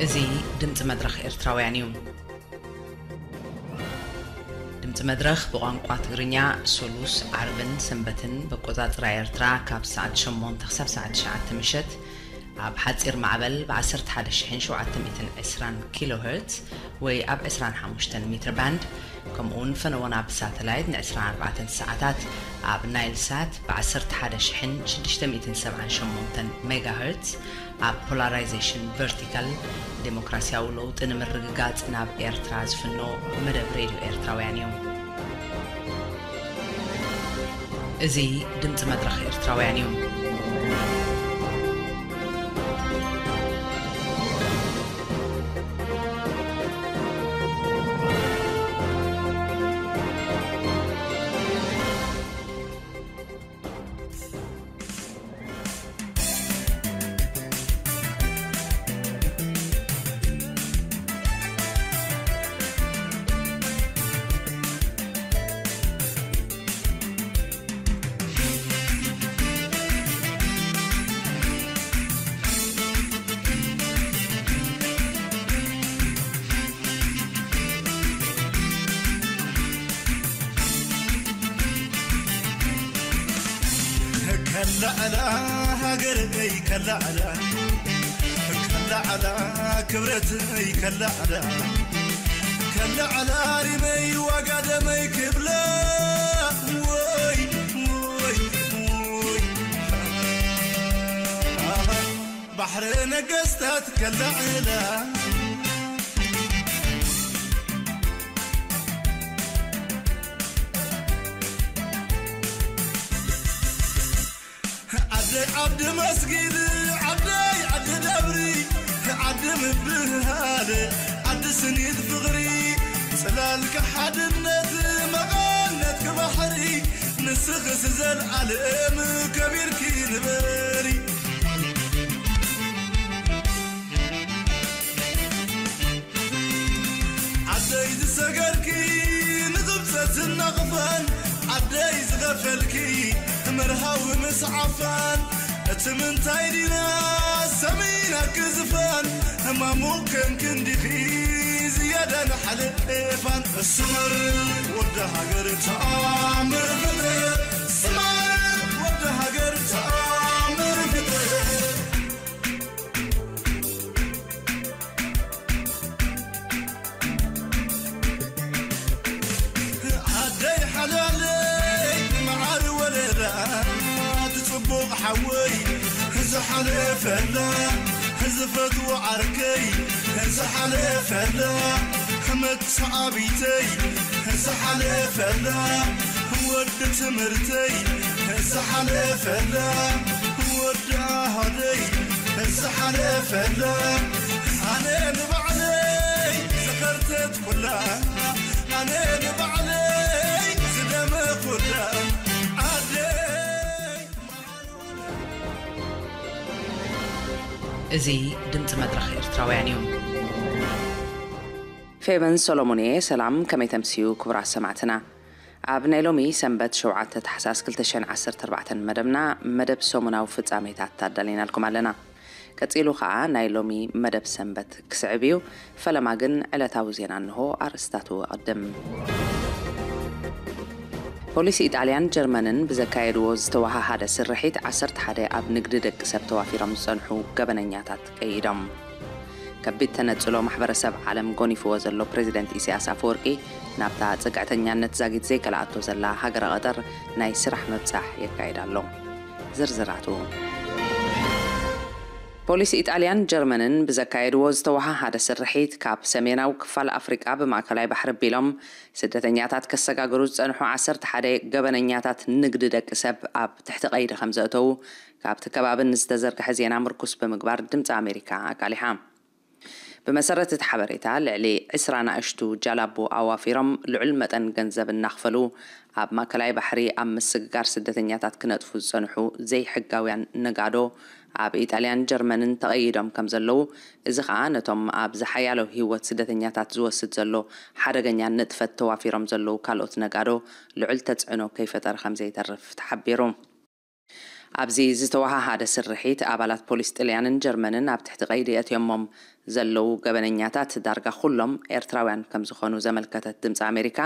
እዚ ድምፂ መድረኽ ኤርትራውያን እዩ። ድምፂ መድረኽ ብቋንቋ ትግርኛ ሶሉስ፣ ዓርብን ሰንበትን ብኣቆፃፅራ ኤርትራ ካብ ሰዓት ሸሞንተ ክሳብ ሰዓት ትሽዓተ ምሸት ኣብ ሓፂር ማዕበል ብ ዓሰርተ ሓደ ሺሕን ሸውዓተ ሚእትን ዕስራን ኪሎ ሄርትዝ ወይ ኣብ ዕስራን ሓሙሽተን ሜትር ባንድ፣ ከምኡ እውን ፈነወና ብሳተላይት ን ዕስራን ኣርባዕተን ሰዓታት ኣብ ናይል ሳት ብ ዓሰርተ ሓደ ሺሕን ሽዱሽተ ሚእትን ሰብዓን ሸሞንተን ሜጋ ሄርትዝ ኣብ ፖላራይዜሽን ቨርቲካል፣ ዴሞክራሲያዊ ለውጢ ንምርግጋጽ ናብ ኤርትራ ዝፍኖ መደብ ሬድዮ ኤርትራውያን እዩ። እዚ ድምጺ መድረኽ ኤርትራውያን እዩ። ከላዕላ ሃገረይ ከላዕላ፣ ከላዕላ ክብረተይ ከላዕላ፣ ከላዕላ ሪመይ ዋጋ ደመይ ክብላ። ወይ ወይ ወይ፣ ባሕሪ ነገስታት ከላዕላ። ዓደይ ዓዲ መስጊድ፣ ዓደይ ዓዲ ደብሪ፣ ዓዲ ምብህሃል፣ ዓዲ ስኒት ፍቕሪ፣ ጽላልኪ ሓድነት፣ መቐነትኪ ባሕሪ፣ ንስኽስ ዘልኣለም ከቢርኪ ንበሪ። ዓደይ ዝሰገርኪ ንቕብጸትን ናቕፋን፣ ዓደይ ዝኸፈልኪ መርሃዊ ምስ ዓፋን፣ እቲ ምንታይ ዲና ሰሚናኪ ዝፋን፣ ህማሙ ከንክንዲኺ ዝያዳ ንሓለፋን። ስመር ወዲ ሃገር ተኣምር ፍጥረት፣ ስመር ወዲ ሃገር ተኣምር ፍጥረት። ዓደይ ሓላለይ መዓር ወለዳ፣ እቲ ጽቡቕ ሓወይ ዝሓለፈላ፣ ዝፈትዎ ዓርከይ ዝሓለፈላ፣ መተዓቢተይ ዝሓለፈላ፣ ወዲ ትምህርተይ ዝሓለፈላ፣ ወዲ ኣሃደይ ዝሓለፈላ፣ ኣነ ንባዕለይ ዝኸርተትኩላ፣ ኣነ ንባዕለይ ዝደመኹላ ዓደይ። እዚ ድምፂ መድረኽ ኤርትራውያን እዩ። ፌቨን ሰሎሞን እየ። ሰላም፣ ከመይ ተምስዩ ክቡራት ሰማዕትና? ኣብ ናይ ሎሚ ሰንበት ሸውዓተ ታሕሳስ ክልተ ሽሕን ዓሰርተ ኣርባዕተን መደብና፣ መደብ ሰሙናዊ ፍጻሜታት ኣዳሊናልኩም ኣለና። ቀጺሉ ኸኣ ናይ ሎሚ መደብ ሰንበት ክስዕብ እዩ። ፈለማ ግን ዕለታዊ ዜና እንሆ፣ ኣርእስታቱ እቕድም። ፖሊስ ኢጣልያን ጀርመንን ብዘካየድዎ ዝተወሃሃደ ስርሒት ዓሰርተ ሓደ ኣብ ንግዲ ደቂ ሰብ ተዋፊሮም ዝጸንሑ ገበነኛታት ቀይዶም። ከቢድ ተነጽሎ ማሕበረሰብ ዓለም ጎኒፍዎ ዘሎ ፕሬዚደንት ኢሳያስ ኣፈወርቂ፣ ናብታ ጽግዕተኛነት ዛጊት ዘይከልኣቶ ዘላ ሃገረ ቀጠር ናይ ስራሕ ምብጻሕ የካይድ ኣሎ። ዝርዝራቱ። ፖሊስ ኢጣልያን ጀርመንን ብዘካየድዎ ዝተወሃሃደ ስርሒት፣ ካብ ሰሜናዊ ክፋል ኣፍሪቃ ብማእከላይ ባሕሪ ኣቢሎም ስደተኛታት ከሰጋግሩ ዝጸንሑ ዓሰርተ ሓደ ገበነኛታት ንግዲ ደቂ ሰብ ኣብ ትሕቲ ቀይዲ ከም ዘእተዉ፣ ካብቲ ከባቢ ንዝተዘርግሐ ዜና ምርኩስ ብምግባር ድምፂ ኣሜሪካ ኣቃሊሓ። ብመሰረት እቲ ሓበሬታ፣ ልዕሊ ዕስራ ናእሽቱ ጃላቡ ኣዋፊሮም ልዑል መጠን ገንዘብ እናኽፈሉ ኣብ ማእከላይ ባሕሪ ኣብ ምስግጋር ስደተኛታት ክነጥፉ ዝጸንሑ ዘይሕጋውያን ነጋዶ ኣብ ኢጣልያን ጀርመንን ተቐይዶም ከም ዘለዉ፣ እዚ ኸኣ ነቶም ኣብ ዝሓያሎ ህይወት ስደተኛታት ዝወስድ ዘሎ ሓደገኛ ንጥፈት ተዋፊሮም ዘለዉ ካልኦት ነጋዶ ልዑል ተጽዕኖ ከይፈጠረ ከም ዘይተርፍ ተሓቢሩ። ኣብዚ ዝተወሃሃደ ስርሒት፣ ኣባላት ፖሊስ ጥልያንን ጀርመንን ኣብ ትሕቲ ቀይዲ ኣትዮሞም ዘለዉ ገበነኛታት ዳርጋ ኩሎም ኤርትራውያን ከም ዝኾኑ ዘመልከተት ድምፂ ኣሜሪካ፣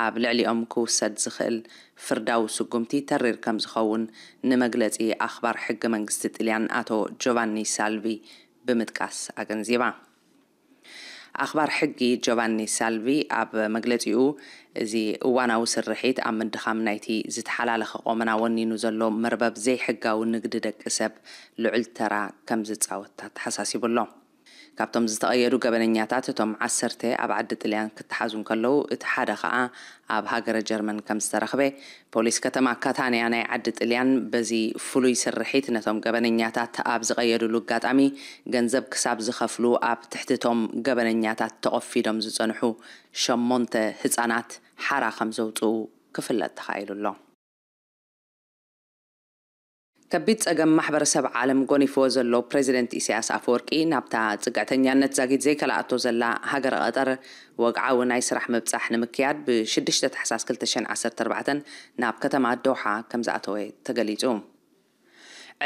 ኣብ ልዕሊኦም ክውሰድ ዝኽእል ፍርዳዊ ስጉምቲ ተሪር ከም ዝኸውን ንመግለፂ ኣኽባር ሕጊ መንግስቲ ጥልያን ኣቶ ጆቫኒ ሳልቪ ብምጥቃስ ኣገንዚባ። ኣኽባር ሕጊ ጆቫኒ ሳልቪ ኣብ መግለጺኡ፣ እዚ እዋናዊ ስርሒት ኣብ ምድኻም ናይቲ ዝተሓላለኸ ቆመና ወኒኑ ዘሎ መርበብ ዘይሕጋዊ ንግዲ ደቂ ሰብ ልዑል ተራ ከም ዝጻወት ኣተሓሳሲቡ ኣሎ። ካብቶም ዝተቐየዱ ገበነኛታት፣ እቶም ዓሰርተ ኣብ ዓዲ ጥልያን ክተሓዙ እንከለዉ፣ እቲ ሓደ ኸኣ ኣብ ሃገረ ጀርመን ከም ዝተረኽበ፣ ፖሊስ ከተማ ካታንያ ናይ ዓዲ ጥልያን በዚ ፍሉይ ስርሒት ነቶም ገበነኛታት ኣብ ዝቐየዱሉ ኣጋጣሚ ገንዘብ ክሳብ ዝኸፍሉ ኣብ ትሕቲ እቶም ገበነኛታት ተቖፊዶም ዝጸንሑ ሸሞንተ ህጻናት ሓራ ከም ዘውጽኡ ክፍለጥ ተኻኢሉ ኣሎ። ከቢድ ጸገም ማሕበረሰብ ዓለም ጎኒፍዎ ዘሎ ፕሬዚደንት ኢሳያስ ኣፈወርቂ፣ ናብታ ጽግዕተኛነት ዛጊት ዘይከልኣቶ ዘላ ሃገረ ቀጠር ወግዓዊ ናይ ስራሕ ምብጻሕ ንምክያድ ብ ሽዱሽተ ታሕሳስ ክልተ ሽሕን ዓሰርተ ኣርባዕተን ናብ ከተማ ዶሓ ከም ዝኣተወ ተገሊጹ።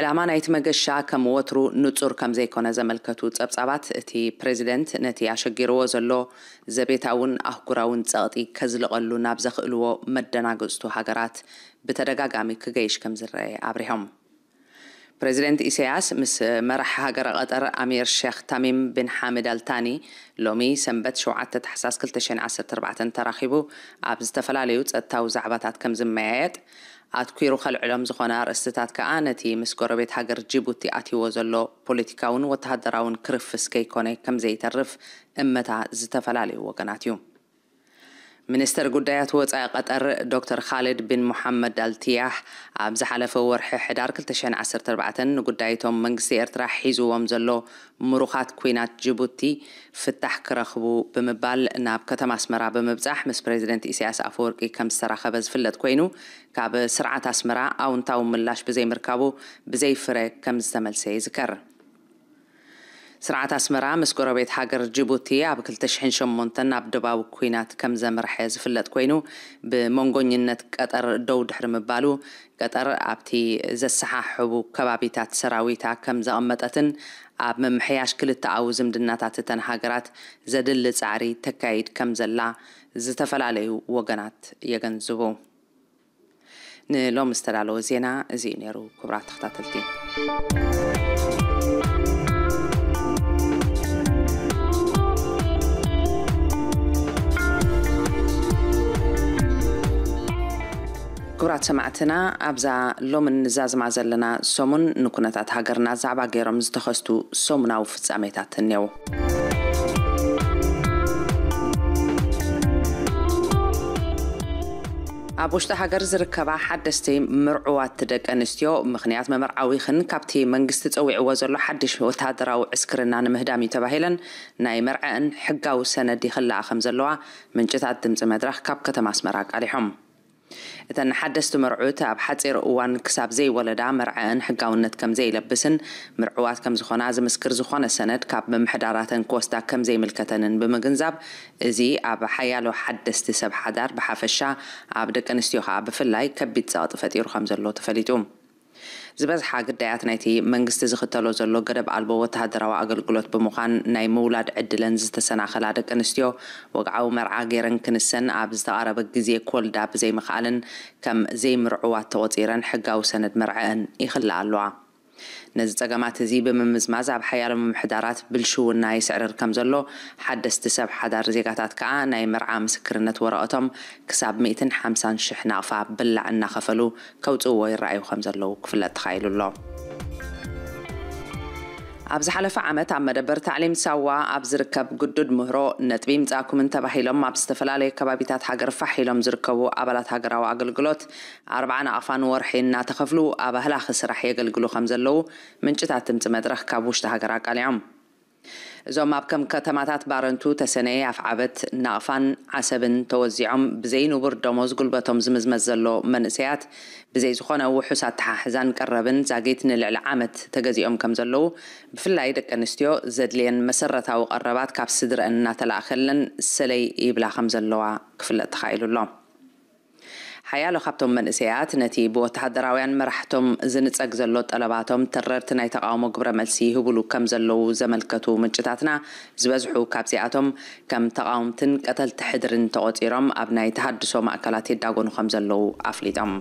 ዕላማ ናይቲ መገሻ ከም ወትሩ ንጹር ከም ዘይኮነ ዘመልከቱ ጸብጻባት፣ እቲ ፕሬዚደንት ነቲ ኣሸጊርዎ ዘሎ ዘቤታውን ኣህጉራውን ጸቕጢ ከዝልቐሉ ናብ ዘኽእልዎ መደናገጽቱ ሃገራት ብተደጋጋሚ ክገይሽ ከም ዝረኣየ ኣብሪሆም። ፕሬዚደንት ኢሳያስ ምስ መራሕ ሃገረ ቀጠር ኣሚር ሼኽ ታሚም ቢን ሓምድ ኣልታኒ ሎሚ ሰንበት ሸውዓተ ታሕሳስ ክልተ ሽሕን ዓሰርተ ኣርባዕተን ተራኺቡ ኣብ ዝተፈላለዩ ጸጥታዊ ዛዕባታት ከም ዝመያየጥ ኣትኲሩ ከልዕሎም ዝኾነ ኣርእስትታት ከኣ ነቲ ምስ ጎረቤት ሃገር ጅቡቲ ኣትይዎ ዘሎ ፖለቲካውን ወተሃደራውን ክርፍስ ከይኮነ ከም ዘይተርፍ እመታ ዝተፈላለዩ ወገናት እዩ። ሚኒስተር ጉዳያት ወጻኢ ቀጠር ዶክተር ኻልድ ቢን ሙሓመድ ኣልቲያህ ኣብ ዝሓለፈ ወርሒ ሕዳር ክልተ ሽሕን ዓሰርተ ኣርባዕተን ንጉዳይቶም መንግስቲ ኤርትራ ሒዝዎም ዘሎ ምሩኻት ኲናት ጅቡቲ ፍታሕ ክረኽቡ ብምባል ናብ ከተማ ኣስመራ ብምብጻሕ ምስ ፕሬዚደንት ኢሳያስ ኣፈወርቂ ከም ዝተራኸበ ዝፍለጥ ኮይኑ፣ ካብ ስርዓት ኣስመራ ኣውንታዊ ምላሽ ብዘይምርካቡ ብዘይ ፍረ ከም ዝተመልሰ ይዝከር። ስርዓት ኣስመራ ምስ ጎረቤት ሃገር ጅቡቲ ኣብ ክልተ ሽሕን ሸሞንተን ናብ ደባዊ ኲናት ከም ዘምርሐ ዝፍለጥ ኮይኑ፣ ብመንጎኝነት ቀጠር ደው ድሕሪ ምባሉ፣ ቀጠር ኣብቲ ዘሰሓሕቡ ከባቢታት ሰራዊታ ከም ዘቐመጠትን ኣብ ምምሕያሽ ክልተኣዊ ዝምድናታት እተን ሃገራት ዘድሊ ጻዕሪ ተካይድ ከም ዘላ ዝተፈላለዩ ወገናት የገንዝቡ። ንሎሚ ዝተዳለወ ዜና እዚ እዩ ነይሩ። ክቡራት ተኸታተልቲ፣ ክቡራት ሰማዕትና፣ ኣብዛ ሎሚ ንዛዝማ ዘለና ሰሙን ንኩነታት ሃገርና ዛዕባ ገይሮም ዝተኸስቱ ሰሙናዊ ፍጻሜታት እኔው። ኣብ ውሽጢ ሃገር ዝርከባ ሓደስቲ ምርዑዋት ደቂ ኣንስትዮ፣ ምኽንያት መመርዓዊኽን ካብቲ መንግስቲ ጸዊዕዎ ዘሎ ሓድሽ ወተሃደራዊ ዕስክርና ንምህዳም እዩ ተባሂለን ናይ መርዐአን ሕጋዊ ሰነድ ይኽልኣ ከም ዘለዋ ምንጭታት ድምፂ መድረኽ ካብ ከተማ ኣስመራ ኣቃሊሖም። እተን ሓደስቲ መርዑት ኣብ ሓፂር እዋን ክሳብ ዘይወለዳ መርዐአን ሕጋውነት ከም ዘይለብስን ምርዑዋት ከም ዝኾና ዝምስክር ዝኾነ ሰነድ ካብ ምምሕዳራተን ክወስዳ ከም ዘይምልከተንን ብምግንዛብ፣ እዚ ኣብ ሓያሎ ሓደስቲ ሰብ ሓዳር ብሓፈሻ፣ ኣብ ደቂ ኣንስትዮ ከዓ ብፍላይ ከቢድ ጸቕጢ ፈጢሩ ከም ዘሎ ተፈሊጡ። ዝበዝሓ ግዳያት ናይቲ መንግስቲ ዝኽተሎ ዘሎ ገደብ ኣልቦ ወተሃደራዊ ኣገልግሎት ብምዃን፣ ናይ ምውላድ ዕድለን ዝተሰናኸላ ደቂ ኣንስትዮ፣ ወግዓዊ መርዓ ገይረን ክንሰን ኣብ ዝተቓረበ ግዜ ክወልዳ ብዘይምኽኣለን ከም ዘይምርዕዋት ተቖጺረን ሕጋዊ ሰነድ መርዐአን ይኽልኣ ኣለዋ። ነዚ ጸገማት እዚ ብምምዝማዝ፣ ኣብ ሓያሎ ምምሕዳራት ብልሽውና ይስዕርር ከም ዘሎ፣ ሓደስቲ ሰብ ሓዳር ዜጋታት ከኣ ናይ መርዓ ምስክርነት ወረቐቶም ክሳብ ሚእትን ሓምሳን ሽሕ ናቕፋ ብላዕ እናኸፈሉ ከውጽእዎ ይረኣዩ ከም ዘለዉ ክፍለጥ ተኻኢሉ ኣሎ። ኣብ ዝሓለፈ ዓመት ኣብ መደበር ታዕሊም ሳዋ ኣብ ዝርከብ ግዱድ ምህሮ ነጥቢ ይምጻእኩምን ተባሂሎም ኣብ ዝተፈላለዩ ከባቢታት ሃገር ፋሕ ኢሎም ዝርከቡ ኣባላት ሃገራዊ ኣገልግሎት ኣርብዓ ናቕፋ ንወርሒ እናተኸፍሉ ኣብ ኣህላኺ ስራሕ የገልግሉ ከም ዘለዉ ምንጭታት ድምፂ መድረኽ ካብ ውሽጢ ሃገር ኣቃሊዖም። እዞም ኣብ ከም ከተማታት ባረንቱ፣ ተሰነይ፣ ኣፍዓበት፣ ናቕፋን ዓሰብን ተወዚዖም ብዘይንቡር ደሞዝ ጉልበቶም ዝምዝመዝ ዘሎ መንእሰያት፣ ብዘይ ዝኾነ ውሑስ ኣተሓሕዛን ቀረብን ዛጊት ንልዕሊ ዓመት ተገዚኦም ከም ዘለዉ፣ ብፍላይ ደቂ ኣንስትዮ ዘድልየን መሰረታዊ ቀረባት ካብ ስድረአን እናተላእከለን ሰለይ ይብላ ከም ዘለዋ ክፍለጥ ተኻኢሉ ኣሎ። ሓያሎ ካብቶም መንእሰያት ነቲ ብወተሃደራውያን መራሕቶም ዝንጸግ ዘሎ ጠለባቶም ተረርቲ ናይ ተቓውሞ ግብረ መልሲ ይህቡሉ ከም ዘለዉ ዘመልከቱ ምንጭታትና፣ ዝበዝሑ ካብዚኣቶም ከም ተቓውምትን ቀተልቲ ሕድርን ተቖጺሮም ኣብ ናይ ተሃድሶ ማእከላት ይዳጎኑ ከም ዘለዉ ኣፍሊጦም።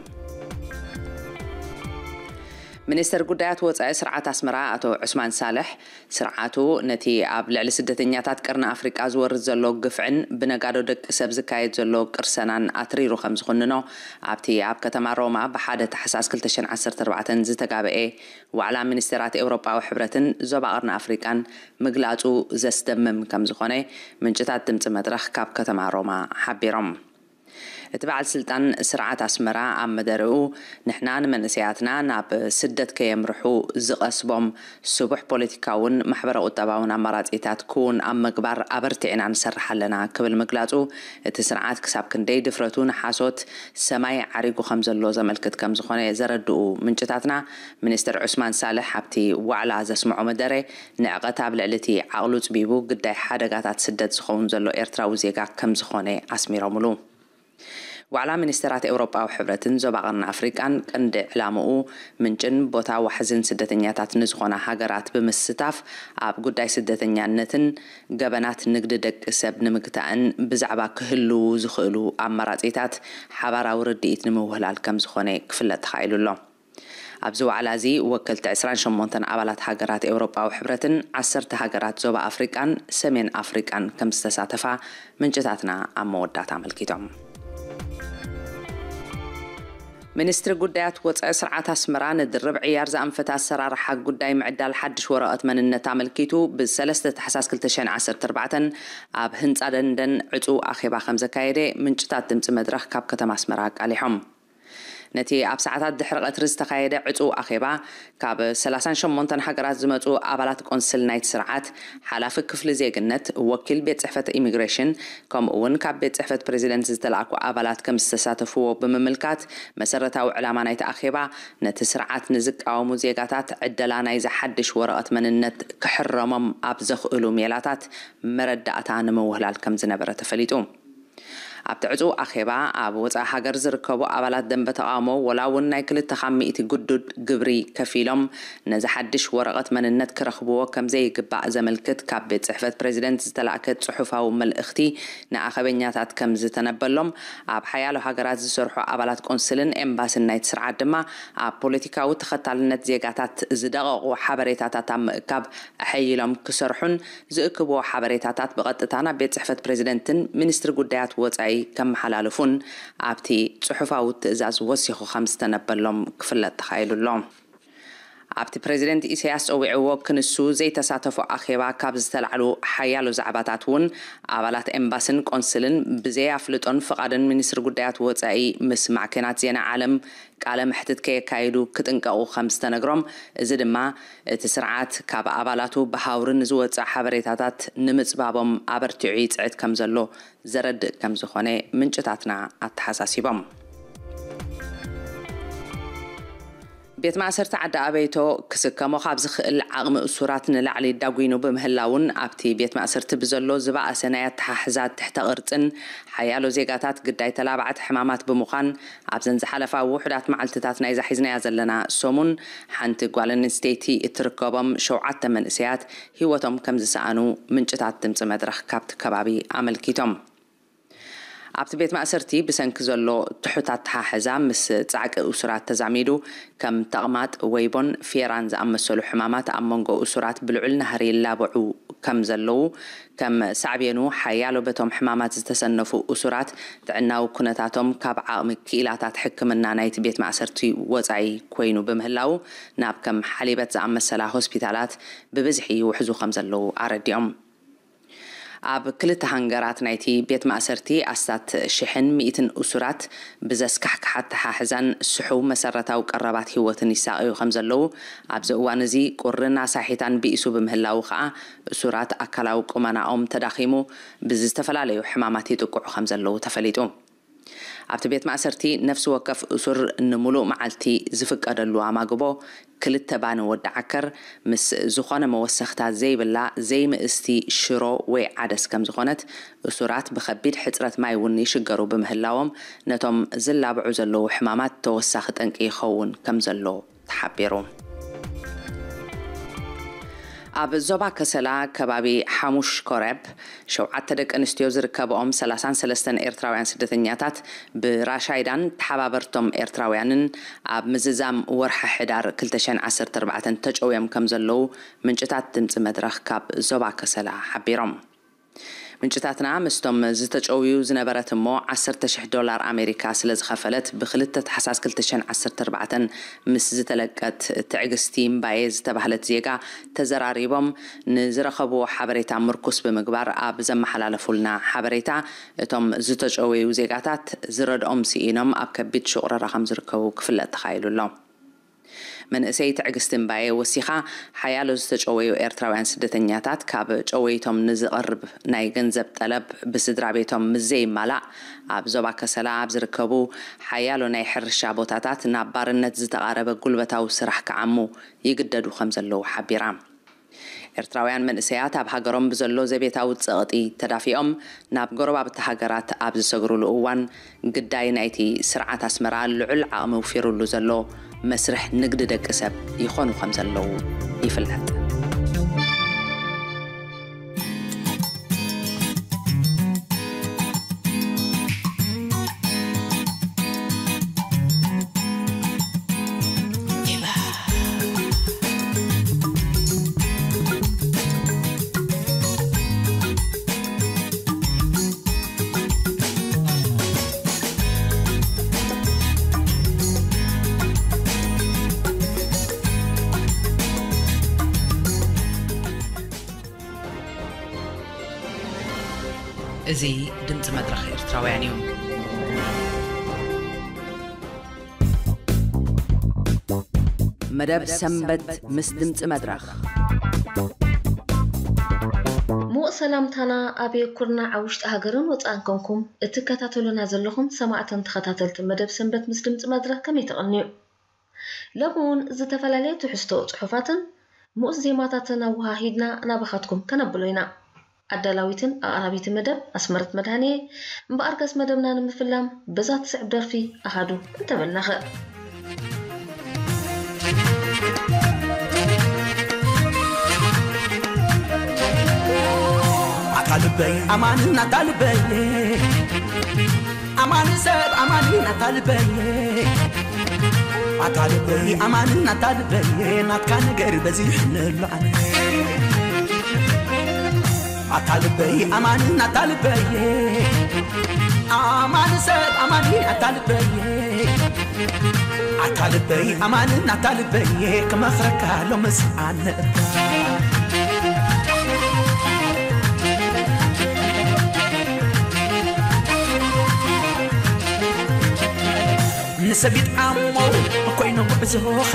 ሚኒስተር ጉዳያት ወጻኢ ስርዓት ኣስመራ ኣቶ ዑስማን ሳልሕ፣ ስርዓቱ ነቲ ኣብ ልዕሊ ስደተኛታት ቀርኒ ኣፍሪቃ ዝወርድ ዘሎ ግፍዕን ብነጋዶ ደቂ ሰብ ዝካየድ ዘሎ ቅርሰናን ኣትሪሩ ከም ዝኹንኖ ኣብቲ ኣብ ከተማ ሮማ ብሓደ ታሕሳስ ክልተ ሽሕን ዓሰርተ ኣርባዕተን ዝተጋብኤ ዋዕላ ሚኒስተራት ኤውሮጳዊ ሕብረትን ዞባ ቀርኒ ኣፍሪቃን ምግላጹ ዘስደምም ከም ዝኾነ ምንጭታት ድምጺ መድረኽ ካብ ከተማ ሮማ ሓቢሮም። እቲ በዓል ስልጣን ስርዓት ኣስመራ ኣብ መደርኡ፣ ንሕና ንመንእሰያትና ናብ ስደት ከየምርሑ ዝቐስቦም ስቡሕ ፖለቲካውን ማሕበረ ቁጠባውን ኣማራጺታት ክውን ኣብ ምግባር ኣበርቲዕና ንሰርሕ ኣለና ክብል ምግላጹ፣ እቲ ስርዓት ክሳብ ክንደይ ድፍረቱ ንሓሶት ሰማይ ዓሪጉ ከም ዘሎ ዘመልክት ከም ዝኾነ ዘረድኡ ምንጭታትና፣ ሚኒስትር ዑስማን ሳልሕ ኣብቲ ዋዕላ ዘስምዖ መደረ፣ ንዕቐት ኣብ ልዕሊ እቲ ዓቕሉ ጽቢቡ ግዳይ ሓደጋታት ስደት ዝኸውን ዘሎ ኤርትራዊ ዜጋ ከም ዝኾነ ኣስሚሮምሉ። ዋዕላ ሚኒስተራት ኤውሮጳዊ ሕብረትን ዞባ ቀርኒ ኣፍሪቃን ቀንዲ ዕላምኡ ምንጭን ቦታ ዋሕዝን ስደተኛታት ንዝኾና ሃገራት ብምስታፍ ኣብ ጉዳይ ስደተኛነትን ገበናት ንግዲ ደቂ ሰብ ንምግታእን ብዛዕባ ክህልዉ ዝኽእሉ ኣማራጺታት ሓባራዊ ርድኢት ንምውህላል ከም ዝኾነ ክፍለጥ ተኻኢሉ ኣሎ። ኣብዚ ዋዕላ እዚ ወከልቲ ዕስራን ሸሞንተን ኣባላት ሃገራት ኤውሮጳዊ ሕብረትን ዓሰርተ ሃገራት ዞባ ኣፍሪቃን ሰሜን ኣፍሪቃን ከም ዝተሳተፋ ምንጭታትና ኣብ መወዳእታ ኣመልኪቶም። ሚኒስትሪ ጉዳያት ወጻኢ ስርዓት ኣስመራ ንድርብ ዕያር ዝኣንፈተ ኣሰራርሓ ጉዳይ ምዕዳል ሓድሽ ወረቐት መንነት ኣመልኪቱ ብሰለስተ ታሕሳስ ክልተ ሽሕን ዓሰርተ ኣርባዕተን ኣብ ህንጻ ደንደን ዕጹው ኣኼባ ከም ዘካየደ ምንጭታት ድምጺ መድረኽ ካብ ከተማ ኣስመራ ኣቃሊሖም። ነቲ ኣብ ሰዓታት ድሕሪ ቀትሪ ዝተኻየደ ዕጹው ኣኼባ፣ ካብ ሰላሳን ሸሞንተን ሃገራት ዝመጹ ኣባላት ቆንስል ናይቲ ስርዓት፣ ሓላፊ ክፍሊ ዜግነት፣ ወኪል ቤት ጽሕፈት ኢሚግሬሽን፣ ከምኡ እውን ካብ ቤት ጽሕፈት ፕሬዚደንት ዝተላእኩ ኣባላት ከም ዝተሳተፍዎ ብምምልካት፣ መሰረታዊ ዕላማ ናይቲ ኣኼባ፣ ነቲ ስርዓት ንዝቃወሙ ዜጋታት ዕደላ ናይዚ ሓድሽ ወረቐት መንነት ክሕረሞም ኣብ ዘኽእሉ ሜላታት መረዳእታ ንምውህላል ከም ዝነበረ ተፈሊጡ። ኣብቲ ዕጹው ኣኼባ፣ ኣብ ወጻኢ ሃገር ዝርከቡ ኣባላት ደንበ ተቓውሞ፣ ወላ እውን ናይ ክልተ ካብ ሚእቲ ግዱድ ግብሪ ከፊሎም፣ ነዚ ሓድሽ ወረቐት መንነት ክረኽብዎ ከም ዘይግባእ ዘመልክት ካብ ቤት ጽሕፈት ፕሬዚደንት ዝተላእከ ጽሑፋዊ መልእኽቲ ንኣኸበኛታት ከም ዝተነበሎም፣ ኣብ ሓያሎ ሃገራት ዝሰርሑ ኣባላት ቆንስልን ኤምባስን ናይቲ ስርዓት ድማ፣ ኣብ ፖለቲካዊ ተኸታልነት ዜጋታት ዝደቐቑ ሓበሬታታት ኣብ ምእካብ ኣሐይሎም ክሰርሑን ዝእክብዎ ሓበሬታታት ብቐጥታ ናብ ቤት ጽሕፈት ፕሬዚደንትን ሚኒስትሪ ጉዳያት ወጻኢ ከመሓላልፉን ኣብቲ ጽሑፋዊ ትእዛዝ ወሲኹ ከም ዝተነበሎም ክፍለጥ ተኻኢሉ ኣሎ። ኣብቲ ፕሬዚደንት ኢሳያስ ጸዊዕዎ ክንሱ ዘይተሳተፎ ኣኼባ ካብ ዝተላዕሉ ሓያሎ ዛዕባታት እውን ኣባላት ኤምባስን ቆንስልን ብዘይ ኣፍልጦን ፍቓድን ሚኒስትሪ ጉዳያት ወጻኢ ምስ ማዕከናት ዜና ዓለም ቃለ መሕትት ከየካይዱ ክጥንቀቑ ከም ዝተነግሮም፣ እዚ ድማ እቲ ስርዓት ካብ ኣባላቱ ብሃውሪ ንዝወጽእ ሓበሬታታት ንምጽባቦም ኣበርቲዑ ይጽዕት ከም ዘሎ ዘረድእ ከም ዝኾነ ምንጭታትና ኣተሓሳሲቦም። ቤት ማእሰርቲ ዓዲ ኣበይቶ ክስከሞ ካብ ዝኽእል ዓቕሚ እሱራት ንላዕሊ ዳጒኑ ብምህላውን ኣብቲ ቤት ማእሰርቲ ብዘሎ ዝበኣሰ ናይ ኣተሓሕዛ ትሕተ ቅርጽን ሓያሎ ዜጋታት ግዳይ ተላባዕቲ ሕማማት ብምዃን ኣብዘን ዝሓለፋ ውሑዳት መዓልትታት ናይዛ ሒዝናያ ዘለና ሰሙን ሓንቲ ጓል ኣንስተይቲ እትርከቦም ሸውዓተ መንእሰያት ህይወቶም ከም ዝሰኣኑ ምንጭታት ድምፂ መድረኽ ካብቲ ከባቢ ኣመልኪቶም። ኣብቲ ቤት ማእሰርቲ ብሰንኪ ዘሎ ትሑት ኣተሓሕዛ ምስ ጻዕቂ እሱራት ተዛሚዱ ከም ተቕማጥ፣ ወይቦን ፌራን ዝኣመሰሉ ሕማማት ኣብ መንጎ እሱራት ብልዑል ናህሪ ይላበዑ ከም ዘለዉ፣ ከም ሳዕቤኑ ሓያሎ በቶም ሕማማት ዝተሰነፉ እሱራት ጥዕናዊ ኩነታቶም ካብ ዓቕሚ ክኢላታት ሕክምና ናይቲ ቤት ማእሰርቲ ወጻኢ ኮይኑ ብምህላዉ ናብ ከም ሓሊበት ዝኣመሰላ ሆስፒታላት ብብዝሒ ይውሕዙ ከም ዘለዉ ኣረዲኦም። ኣብ ክልተ ሃንገራት ናይቲ ቤት ማእሰርቲ ኣስታት ሽሕን ሚእትን እሱራት ብዘስካሕክሕ ኣተሓሕዛን ስሑው መሰረታዊ ቀረባት ህይወትን ይሳቐዩ ከም ዘለዉ፣ ኣብዚ እዋን እዚ ቁርን ኣሳሒታን ብኢሱ ብምህላዉ ከኣ እሱራት ኣካላዊ ቁመናኦም ተዳኺሙ ብዝተፈላለዩ ሕማማት ይጥቅዑ ከም ዘለዉ ተፈሊጡ። ኣብቲ ቤት ማእሰርቲ ነፍሲ ወከፍ እሱር ንምሉእ መዓልቲ ዝፍቀደሉ ኣማግቦ ክልተ ባኒ ወዲ ዓከር ምስ ዝኾነ መወሰኽታ ዘይብላ ዘይምእስቲ ሽሮ ወይ ዓደስ ከም ዝኾነት፣ እሱራት ብኸቢድ ሕጽረት ማይ እውን ይሽገሩ ብምህላዎም ነቶም ዝላብዑ ዘለዉ ሕማማት ተወሳኺ ጠንቂ ይኸውን ከም ዘሎ ተሓቢሩ። ኣብ ዞባ ከሰላ ከባቢ ሓሙሽ ኮረብ ሸውዓተ ደቂ ኣንስትዮ ዝርከብኦም ሰላሳን ሰለስተን ኤርትራውያን ስደተኛታት ብራሻይዳን ተሓባበርቶም ኤርትራውያንን ኣብ ምዝዛም ወርሒ ሕዳር ክልተ ሽሕን ዓሰርተ ኣርባዕተን ተጨውዮም ከም ዘለዉ ምንጭታት ድምፂ መድረኽ ካብ ዞባ ከሰላ ሓቢሮም። ምንጭታትና ምስቶም ዝተጨውዩ ዝነበረት እሞ ዓሰርተ ሽሕ ዶላር ኣሜሪካ ስለ ዝኸፈለት ብክልተ ታሕሳስ ክልተ ሽሕን ዓሰርተ ኣርባዕተን ምስ ዝተለቀት ትዕግስቲ እምባየ ዝተባህለት ዜጋ ተዘራሪቦም ንዝረኸብዎ ሓበሬታ ምርኩስ ብምግባር ኣብ ዘመሓላለፉልና ሓበሬታ እቶም ዝተጨወዩ ዜጋታት ዝረድኦም ስኢኖም ኣብ ከቢድ ሽቑረራ ከም ዝርከቡ ክፍለጥ ተኻኢሉ ኣሎ። መንእሰይ ትዕግስቲ እምባየ ወሲኻ ሓያሎ ዝተጨወዩ ኤርትራውያን ስደተኛታት ካብ ጨወይቶም ንዝቐርብ ናይ ገንዘብ ጠለብ ብስድራ ቤቶም ምስ ዘይማላእ ኣብ ዞባ ከሰላ ኣብ ዝርከቡ ሓያሎ ናይ ሕርሻ ቦታታት ናብ ባርነት ዝተቓረበ ጉልበታዊ ስራሕ ክዓሙ ይግደዱ ከም ዘለዉ ሓቢራ። ኤርትራውያን መንእሰያት ኣብ ሃገሮም ብዘሎ ዘቤታዊ ጸቕጢ ተዳፊኦም ናብ ጎረባብቲ ሃገራት ኣብ ዝሰግሩሉ እዋን ግዳይ ናይቲ ስርዓት ኣስመራ ልዑል ዓቕሚ ውፊሩሉ ዘሎ መስርሕ ንግዲ ደቂ ሰብ ይኾኑ ከም ዘለዉ ይፍለጥ። እዚ ድምፂ መድረኽ ኤርትራውያን እዩ። መደብ ሰንበት ምስ ድምፂ መድረኽ። ሙቕ ሰላምታና ኣብ ኩርናዕ ኣብ ውሽጢ ሃገርን ወፃእን ኮንኩም እትከታተሉና ዘለኹም ሰማዕትን ተኸታተልቲ መደብ ሰንበት ምስ ድምፂ መድረኽ ከመይ ተቐንዩ? ሎሚ እውን ዝተፈላለየ ትሕዝቶ ጽሑፋትን ምኡዝ ዜማታትን ኣወሃሂድና ናባኻትኩም ከነብሎ ኢና። ኣዳላዊትን ኣቕራቢት መደብ ኣስመረት መድሃኔ። እምበኣርከስ መደብና ንምፍላም በዛ ትስዕብ ደርፊ ኣሃዱ እንተበልናኸ? ኣታ ልበይ ኣማን ናታ ልበይ ኣማን ሰብ ኣማን ናታ ልበይ ኣታ ልበይ ኣማን ናታ ልበይ ናትካ ነገር በዚሕንሎ ኣነ ኣታ ልበይ ኣማን ናታ ልበይ ኣማን ሰብ ኣማን ናታ ልበይ ኣታ ልበይ ኣማን ናታ ልበይ ክመኽረካ ሎምስ ኣነ እባ ንሰብ ይጥዓሞ ኮይኑ ጉዕዞኻ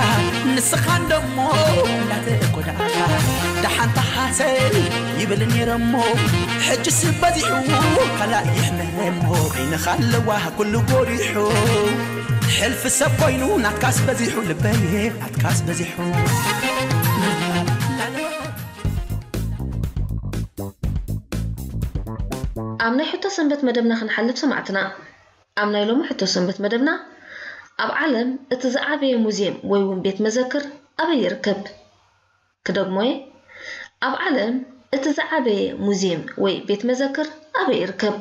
ንስኻ እንደሞ እንዳተጎዳእካ ደሓን ተሓሰብ ይብል ነይረሞ ሕጅስ በዚሑ ካልእ ይሕመሞ በይንኻ ኣለዋ ኩሉ ጎሪሑ ሕልፊ ሰብ ኮይኑ ናትካስ በዚሑ ልበይ ናትካስ በዚሑ ኣብ ናይ ሕቶ ሰንበት መደብና ክንሓልፍ ሰማዕትና ኣብ ናይ ሎሚ ሕቶ ሰንበት መደብና ኣብ ዓለም እቲ ዝዓበየ ሙዝየም ወይ እውን ቤት መዘክር ኣበይ ይርከብ? ክደግሞየ ኣብ ዓለም እቲ ዝዓበየ ሙዝየም ወይ ቤት መዘክር ኣበይ ይርከብ?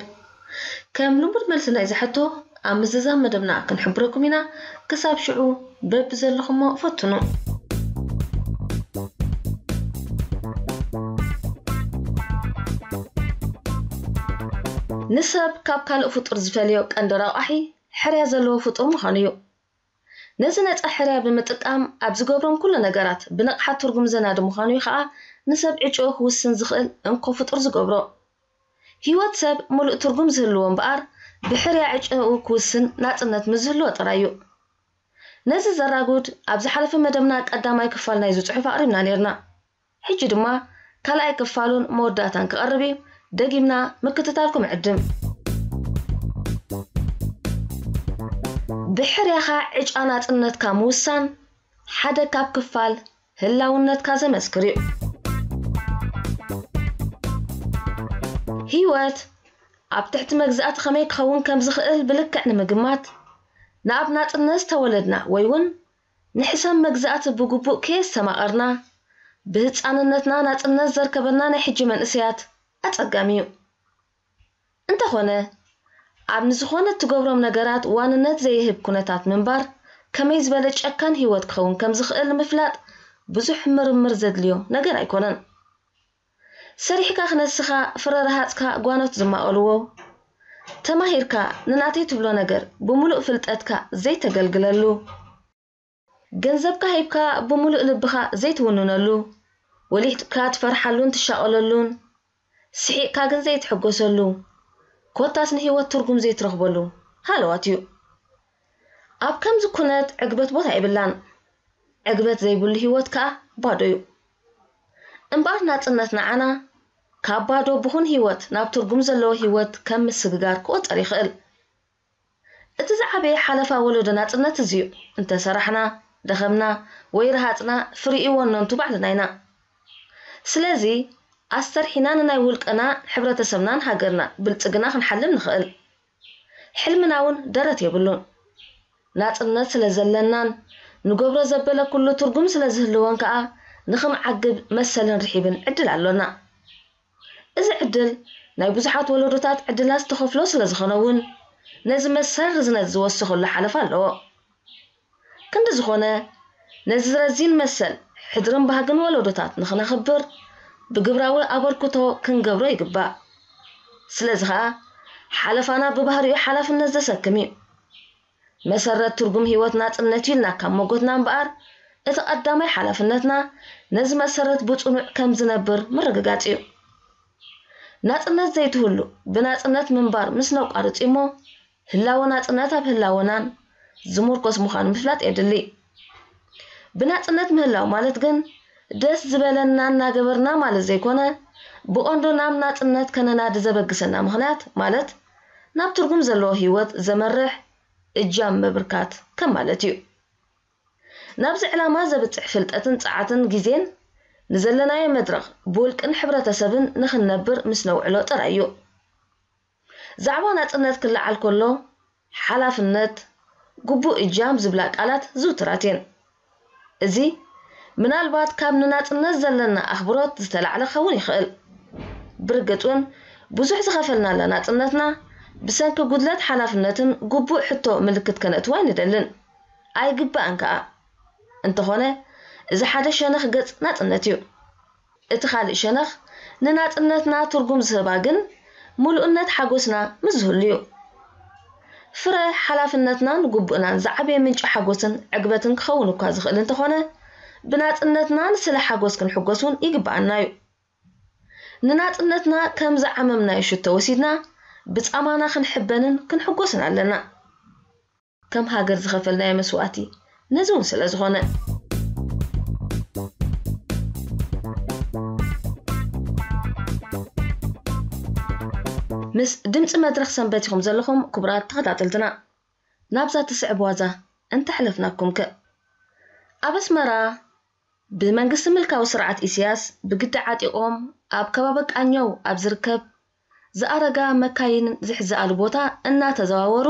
ከም ልሙድ መልሲ ናይዚ ሕቶ ኣብ ምዝዛም መደብና ክንሕብረኩም ኢና። ክሳብ ሽዑ በብዘለኹሞ ፈትኑ። ንሰብ ካብ ካልእ ፍጡር ዝፈልዮ ቀንዲ ረቋሒ ሕርያ ዘለዎ ፍጡር ምዃኑ እዩ። ነዚ ነጻ ሕርያ ብምጥቃም ኣብ ዝገብሮም ኩሉ ነገራት ብንቕሓት ትርጉም ዘናዲ ምዃኑ እዩ ኸኣ ንሰብ ዕጭኡ ክውስን ዝኽእል እንኮ ፍጡር ዝገብሮ። ህይወት ሰብ ምሉእ ትርጉም ዝህልዎ እምበኣር ብሕርያ ዕጭኡ ክውስን ናጽነት ምስ ዝህልዎ ጥራይ እዩ። ነዚ ዘራጉድ ኣብ ዝሓለፈ መደብና ቀዳማይ ክፋል ናይዚ ጽሑፍ ኣቕሪብና ነይርና። ሕጂ ድማ ካልኣይ ክፋሉን መወዳእታን ክቐርብ እዩ። ደጊምና ምክትታልኩም ዕድም። ብሕርያኻ ዕጫ ናጽነትካ ምውሳን ሓደ ካብ ክፋል ህላውነትካ ዘመስክር እዩ። ህይወት ኣብ ትሕቲ መግዛእቲ ከመይ ክኸውን ከም ዝኽእል ብልክዕ ንምግማት፣ ንኣብ ናጽነት ዝተወለድና ወይ እውን ንሕሰም መግዛእቲ ብግቡእ ከየስተማቐርና፣ ብህጻንነትና ናጽነት ዘርከበና ናይ ሕጂ መንእሰያት ኣጸጋሚ እዩ። እንተኾነ፣ ኣብ ንዝኾነ እትገብሮም ነገራት ዋንነት ዘይህብ ኩነታት ምንባር ከመይ ዝበለ ጨካን ህይወት ክኸውን ከም ዝኽእል ንምፍላጥ ብዙሕ ምርምር ዘድልዮ ነገር ኣይኮነን። ሰሪሕካ ክነስኻ ፍረ ረሃጽካ ጓኖት ዝማቐልዎ፣ ተማሂርካ ንናተይ ትብሎ ነገር ብምሉእ ፍልጠትካ ዘይተገልግለሉ፣ ገንዘብካ ሂብካ ብምሉእ ልብኻ ዘይትውንነሉ፣ ወሊዕካ ትፈርሓሉን ትሻቐለሉን፣ ስሒቕካ ግን ዘይትሕጎሰሉ፣ ኮታስ ንህይወት ትርጉም ዘይትረኽበሉ ሃለዋት እዩ። ኣብ ከምዚ ኩነት ዕግበት ቦታ የብላን። ዕግበት ዘይብሉ ህይወት ከኣ ባዶ እዩ። እምበኣር ናጽነት ንዓና ካብ ባዶ ብኹን ህይወት ናብ ትርጉም ዘለዎ ህይወት ከም ምስግጋር ክቑጸር ይኽእል። እቲ ዝዓበየ ሓለፋ ወለዶ ናጽነት እዚ እዩ። እንተሰራሕና፣ ደኸምና ወይ ረሃጽና ፍሪኡ ወነንቱ ባዕልና ኢና። ስለዚ ኣስተርሒና ንናይ ውልቅና፣ ሕብረተሰብናን ሃገርና ብልጽግና ክንሓልም ንኽእል። ሕልምና እውን ደረት የብሉን። ናጽነት ስለ ዘለናን ንገብሮ ዘበለ ኩሉ ትርጉም ስለ ዝህልዎን ከኣ ንኽንዓግብ መሰልን ርሒብን ዕድል ኣሎና። እዚ ዕድል ናይ ብዙሓት ወለዶታት ዕድላት ዝተኸፍሎ ስለ ዝኾነ እውን ነዚ መሰል ርዝነት ዝወሰኸሉ ሓለፋ ኣለዎ። ክንዲ ዝኾነ ነዚ ረዚን መሰል ሕድርን ባህግን ወለዶታት ንኽነኽብር ብግብራዊ ኣበርክቶ ክንገብሮ ይግባእ። ስለዚ ኸኣ ሓለፋና ብባህሪኡ ሓላፍነት ዘሰክም እዩ። መሰረት ትርጉም ህይወት ናጽነት እዩ ኢልና ካብ መጎትና እምበኣር፣ እቲ ቀዳማይ ሓላፍነትና ነዚ መሰረት ብጽኑዕ ከም ዝነብር ምርግጋጽ እዩ። ናጽነት ዘይትህሉ ብናጽነት ምንባር ምስ ነቋርጽ እሞ፣ ህላወ ናጽነት ኣብ ህላወናን ዝምርኮስ ምዃኑ ምፍላጥ የድሊ። ብናጽነት ምህላው ማለት ግን ደስ ዝበለና እናገበርና ማለት ዘይኮነ፣ ብቐንዱ ናብ ናጽነት ከነናዲ ዘበግሰና ምኽንያት ማለት ናብ ትርጉም ዘለዎ ህይወት ዘመርሕ እጃም ምብርካት ከም ማለት እዩ። ናብዚ ዕላማ ዘብጽሕ ፍልጠትን ጸዓትን ግዜን ንዘለናዮ መድረኽ ብውልቅን ሕብረተሰብን ንኽንነብር ምስ ነውዕሎ ጥራይ እዩ። ዛዕባ ናጽነት ክለዓል ከሎ ሓላፍነት፣ ግቡእ እጃም ዝብላ ቃላት ዝውቱራት እየን። እዚ ምናልባት ካብ ንናጽነት ዘለና ኣኽብሮት ዝተላዕለ ክኸውን ይኽእል። ብርግጽ እውን ብዙሕ ዝኸፈልናላ ናጽነትና ብሰንኪ ጉድለት ሓላፍነትን ግቡእ ሕቶ ምልክት ከነእትዎ ኣይንደልን። ኣይግባእን ከኣ። እንተኾነ፣ እዚ ሓደ ሸነኽ ገጽ ናጽነት እዩ። እቲ ካልእ ሸነኽ ንናጽነትና ትርጉም ዝህባ ግን ምሉእነት ሓጎስና ምስ ዝህሉ እዩ። ፍረ ሓላፍነትናን ግቡእናን ዝዓበየ ምንጪ ሓጎስን ዕግበትን ክኸውን እኳ ዝኽእል እንተኾነ፣ ብናጽነትና ንስለ ሓጎስ ክንሕጎስ እውን ይግብኣና እዩ። ንናጽነትና ከም ዝዓመምናዮ ሽቶ ወሲድና ብጻማና ክንሕበንን ክንሕጎስን ኣለና። ከም ሃገር ዝኸፈልናዮ መስዋእቲ ነዚ እውን ስለ ዝኾነ። ምስ ድምፂ መድረኽ ሰንበት ኢኹም ዘለኹም ክቡራት ተኸታተልትና። ናብዛ ትስዕብ ዋዛ እንተሕለፍናኩም ከ? ኣብ ኣስመራ ብመንግስቲ ምልካዊ ስርዓት ኢሳያስ ብግዲ ዓጢቖም ኣብ ከባቢ ቃኘው ኣብ ዝርከብ ዝኣረጋ መካይን ዝሕዝኣሉ ቦታ እናተዘዋወሩ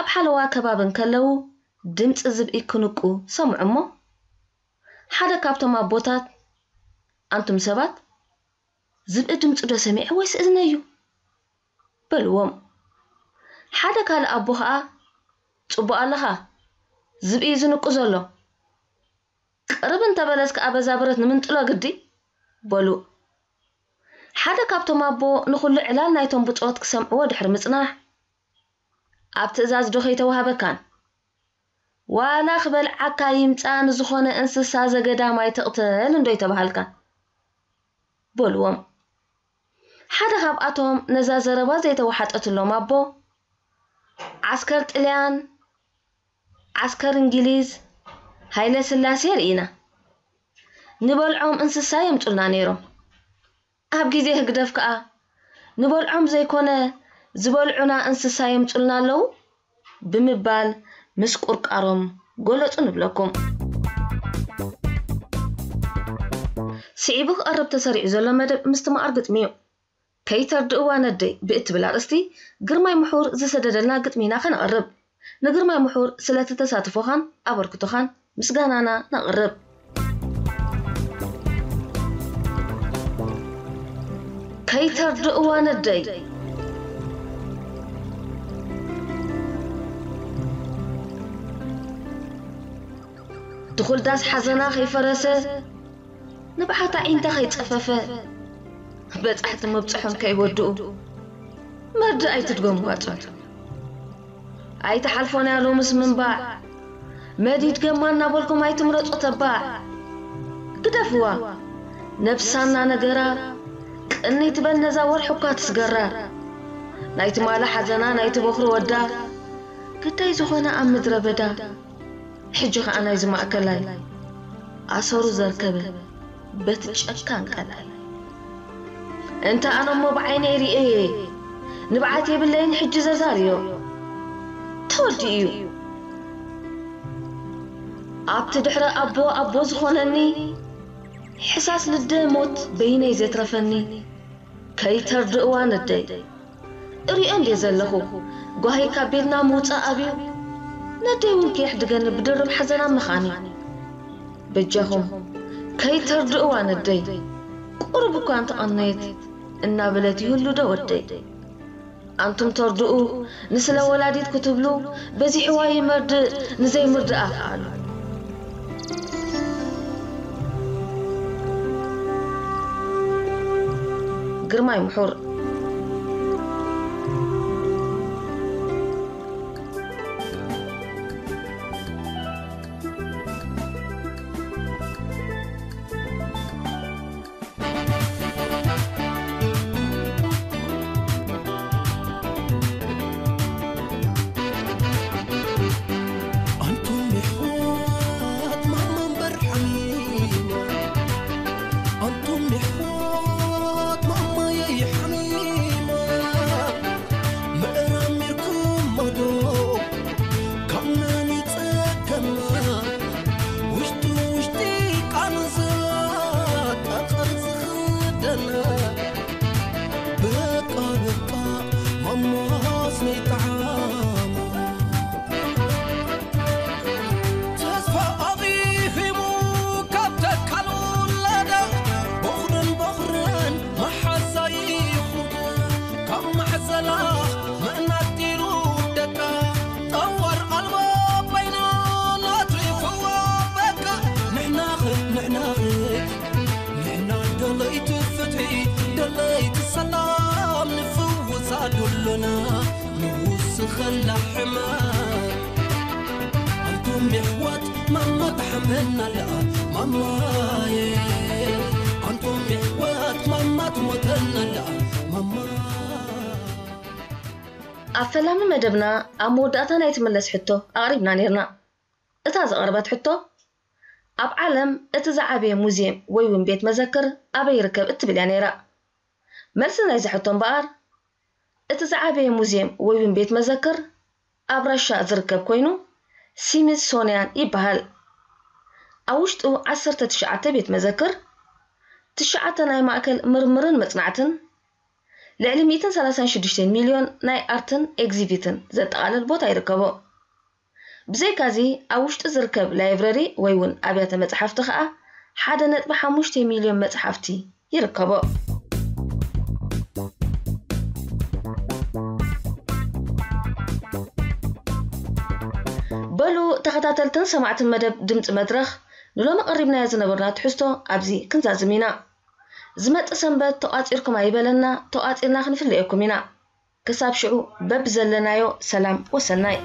ኣብ ሓለዋ ከባቢ እንከለዉ ድምፂ ዝብኢ ክንቁ ሰምዑ እሞ ሓደ ካብቶም ኣቦታት፣ "ኣንቱም ሰባት፣ ዝብኢ ድምፂ ዶ ሰሚዐ ወይስ እዝነይ እዩ?" በልዎም። ሓደ ካልእ ኣቦ ኸዓ፣ "ፅቡቕ ኣለኻ፣ ዝብኢ እዩ ዝንቁ ዘሎ። ቅርብ እንተበለስ ከኣ በዛ ብረት ንምንጥሎ ግዲ?" በሉ። ሓደ ካብቶም ኣቦ ንኹሉ ዕላል ናይቶም ብጾት ክሰምዕዎ ድሕሪ ምጽናሕ፣ "ኣብ ትእዛዝ ዶ ከይተዋህበካን? ዋላ ክበልዓካ ይምጻእ ንዝኾነ እንስሳ ዘገዳም ኣይትቕተል እንዶ ኣይተባሃልካን?" በልዎም። ሓደ ካብኣቶም ነዛ ዘረባ ዘይተዋሓጠትሎም ኣቦ፣ "ዓስከር ጥልያን፣ ዓስከር እንግሊዝ፣ ሃይለ ስላሴ ርኢና። ንበልዖም እንስሳ የምጹልና ነይሮም። ኣብ ግዜ ህግደፍ ከኣ ንበልዖም ዘይኮነ ዝበልዑና እንስሳ የምጹልና ኣለዉ" ብምባል ምስ ቁርቃሮም ገለጹ ንብለኩም። ስዒቡ ክቐርብ ተሰሪዑ ዘሎ መደብ ምስትምቓር ግጥሚ እዩ። ከይተርድእዋ ነደይ ብእትብል ኣርእስቲ ግርማይ ምሑር ዝሰደደልና ግጥሚ ኢና ከነቕርብ። ንግርማይ ምሑር ስለቲ ተሳትፎኻን ኣበርክቶኻን ምስጋናና ነቕርብ። ከይተርድእዋ ነደይ፣ ትኹል ዳስ ሓዘና ከይፈረሰ፣ ንብዓት ኣዒንታ ከይጸፈፈ፣ በጻሕቲ መብጽሖም ከይወድኡ፣ መርድእ ኣይትድገምዋ ጽምቱ። ኣይትሓልፎን እያ ሎምስ ምንባዕ፣ መዲድ ገማ እናበልኩም ኣይትምረጾ ተባዕ። ግደፍዋ፣ ነብሳና ነገራ፣ ቅንይ ትበል ነዛ ወርሒ እኳ ትስገራ። ናይ ትማሊ ሓዘና፣ ናይ ትበኽሪ ወዳ፣ ግዳይ ዝኾነ ኣብ ምድረ በዳ። ሕጂ ኸኣ ናይዚ ማእከላይ ኣሰሩ ዘርከበ በቲ ጨካን ቀላይ። እንተ ኣነ እሞ ብዓይነይ ርእየ፣ ንብዓት የብለይን ሕጂ ዘዛርዮ። ተወዲኡ እዩ። ኣብቲ ድሕረ ኣቦ ኣቦ ዝኾነኒ፣ ሕሳስ ልደ ሞት በይነይ ዘትረፈኒ። ከይተርድእዋ ነደይ። እሪኦ እንድየ ዘለኹ፣ ጓሂ ካብ ቤትና ምውጻእ ኣብዩ። ነደይ እውን ከየሕድገኒ ብድርብ ሓዘን ኣብ ምኻኒ። በጃኹም፣ ከይተርድእዋ ነደይ። ቁሩብ እኳ እንተቐነየት እናበለት ይህሉ ዶ ወደይ? ኣንቱም ተርድኡ፣ ንስለ ወላዲት ክትብሉ፣ በዚሕዋ ይመርድእ፣ ንዘይምርድኣ ከኣሉ። ግርማይ ምሑር። ኣንቱም የሕዋት ማማ እምበር ሓሚማ፣ ኣንቱም የሕዋት ማማየይ ሓሚማ፣ ምእራም ኔርኩሞ ዶ ካብ መን ይጸገማ? ውሽጢ ውሽጢ ቃንዛ ጠጠር ዝኽደና፣ በቃ በቃ ማማስ ነይጠዓማ። ተስፋ ኣቒኺሙ ካብ ተካል ውላዳ፣ ቦኽርን ቦኽርን መሓዛ ይኹዳ። ካብ ማሕዘላ ምእናት ዲሉ ደቃ፣ ጠዋር ኣልቦ በይና ናትሪፍዎ በቃ። ንሕናኸ፣ ንሕናኸ፣ ንሕና ደለይቲ ፍትሒ፣ ደለይቲ ሰላም ንፍውሳ ዶሎና ንውስኸላ ሕማም። ኣንቱም የሕዋት ማማ ትሓመና ኣለኣ ማማየ፣ ኣንቱም የሕዋት ማማ ትሞተና ኣለኣ ማማ። ኣብ ፈላሚ መደብና ኣብ መወዳእታ ናይ ትምለስ ሕቶ ኣቕሪብና ኔርና። እታ ዝቐረበት ሕቶ፣ ኣብ ዓለም እቲ ዝዓበየ ሙዝየም ወይ እውን ቤት መዘክር ኣበይ ይርከብ እትብል እያ ነይራ። መልሲ ናይዚ ሕቶ እምበኣር፣ እቲ ዝዓበየ ሙዝየም ወይ እውን ቤት መዘክር ኣብ ራሻ ዝርከብ ኮይኑ፣ ስሚትሶንያን ይበሃል። ኣብ ውሽጡ ዓሰርተ ትሽዓተ ቤት መዘክር፣ ትሽዓተ ናይ ማእከል ምርምርን መጽናዕትን፣ ልዕሊ ሚእትን ሰላሳን ሽዱሽተን ሚልዮን ናይ ኣርትን ኤግዚቢትን ዘጠቓልል ቦታ ይርከቦ። ብዘይካዚ፣ ኣብ ውሽጢ ዝርከብ ላይብረሪ ወይ እውን ኣብያተ መጽሓፍቲ ከኣ ሓደ ነጥቢ ሓሙሽተ ሚልዮን መጽሓፍቲ ይርከቦ። በሉ ተኸታተልትን ሰማዕትን መደብ ድምጺ መድረኽ፣ ንሎሚ ቀሪብናዮ ዝነበርና ትሕዝቶ ኣብዚ ክንዛዝም ኢና። ዝመጽእ ሰንበት ተቋጺርኩም ኣይበለና፣ ተቋጺርና ክንፍለየኩም ኢና። ክሳብ ሽዑ በብዘለናዮ ሰላም ወሰናይ።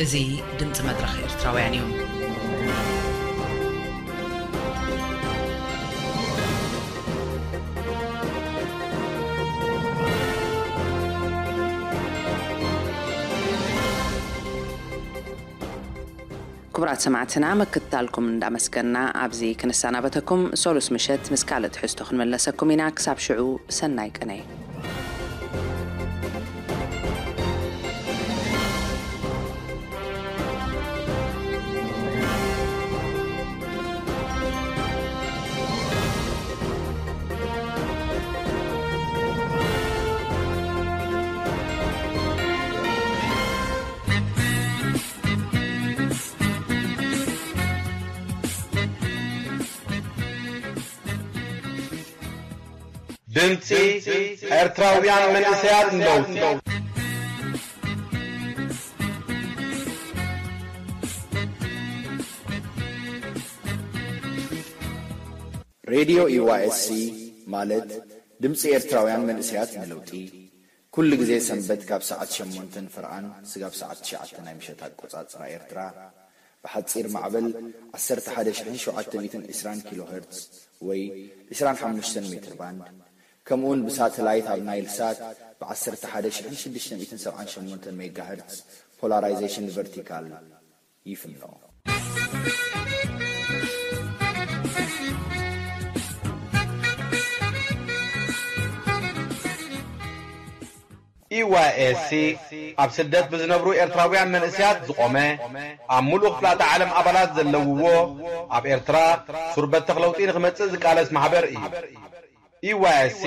እዚ ድምጺ መድረኽ ኤርትራውያን እዩ። ክቡራት ሰማዕትና፣ ምክትታልኩም እንዳመስገና ኣብዚ ክንሰናበተኩም፣ ሰሉስ ምሸት ምስ ካልእ ትሕዝቶ ክንምለሰኩም ኢና። ክሳብ ሽዑ ሰናይ ቅነ። ድምጺ ኤርትራውያን መንእሰያት ንለውጢ። ሬድዮ ኢዋኤስሲ ማለት ድምፂ ኤርትራውያን መንእሰያት ንለውጢ፣ ኩሉ ግዜ ሰንበት ካብ ሰዓት ሸሞንተን ፍርቓን ስጋብ ሰዓት ትሽዓተ ናይ ምሸት ኣቆጻጽራ ኤርትራ፣ ብሓጺር ማዕበል ዓሰርተ ሓደ ሺሕን ሸውዓተ ሚእትን ዕስራን ኪሎ ሄርትዝ ወይ ዕስራን ሓሙሽተን ሜትር ባንድ፣ ከምኡውን ብሳተላይት ኣብ ናይል ሳት ብ ዓሰርተ ሓደ ሺሕን ሽዱሽተ ሚእትን ሰብዓን ሸሞንተን ሜጋ ሄርትዝ ፖላራይዜሽን ቨርቲካል ይፍኖ። ኢዋይኤስሲ ኣብ ስደት ብዝነብሩ ኤርትራውያን መንእሰያት ዝቖመ፣ ኣብ ምሉእ ክፍላተ ዓለም ኣባላት ዘለውዎ፣ ኣብ ኤርትራ ሱር በተኽ ለውጢ ንኽመጽእ ዝቃለስ ማሕበር እዩ። ኢዋይኤስሲ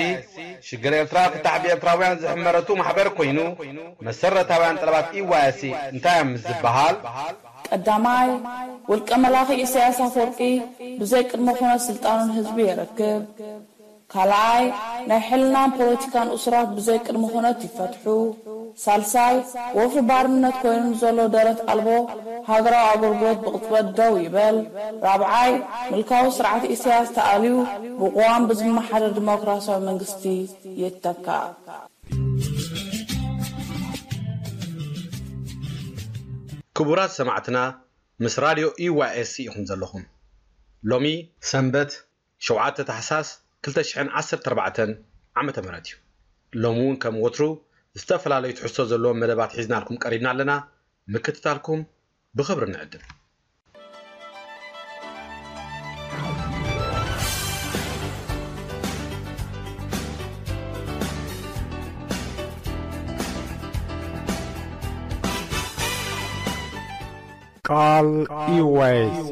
ሽግር ኤርትራ ፍታሕ ብኤርትራውያን ዝሕመረቱ ማሕበር ኮይኑ፣ መሰረታውያን ጠለባት ኢዋይኤስሲ እንታይ እዮም ምስ ዝበሃል፣ ቀዳማይ፣ ውልቀ መላኺ ኢሳያስ ኣፈወርቂ ብዘይ ቅድመ ኩነት ስልጣኑን ህዝቢ የረክብ። ካልኣይ፣ ናይ ሕልናን ፖለቲካን እሱራት ብዘይ ቅድመ ኩነት ይፈትሑ። ሳልሳይ፣ ወፍሪ ባርነት ኮይኑ ንዘሎ ደረት ኣልቦ ሃገራዊ ኣገልግሎት ብቕጽበት ደው ይበል። ራብዓይ፣ ምልካዊ ስርዓት ኢሳያስ ተኣልዩ ብቅዋም ብዝመሓደር ዲሞክራሲያዊ መንግስቲ ይተካእ። ክቡራት ሰማዕትና፣ ምስ ራድዮ ኢዋይኤስሲ ኢኹም ዘለኹም። ሎሚ ሰንበት ሸውዓተ ታሕሳስ ክልተ ሽሕን ዓሰርተ ኣርባዕተን ዓመተ ምህረት እዩ። ሎሚ እውን ከም ወትሩ ዝተፈላለዩ ትሕዝቶ ዘለዎም መደባት ሒዝናልኩም ቀሪብና ኣለና። ምክትታልኩም ብኽብሪ ንዕድም። ቃል ኢዋይኤስሲ።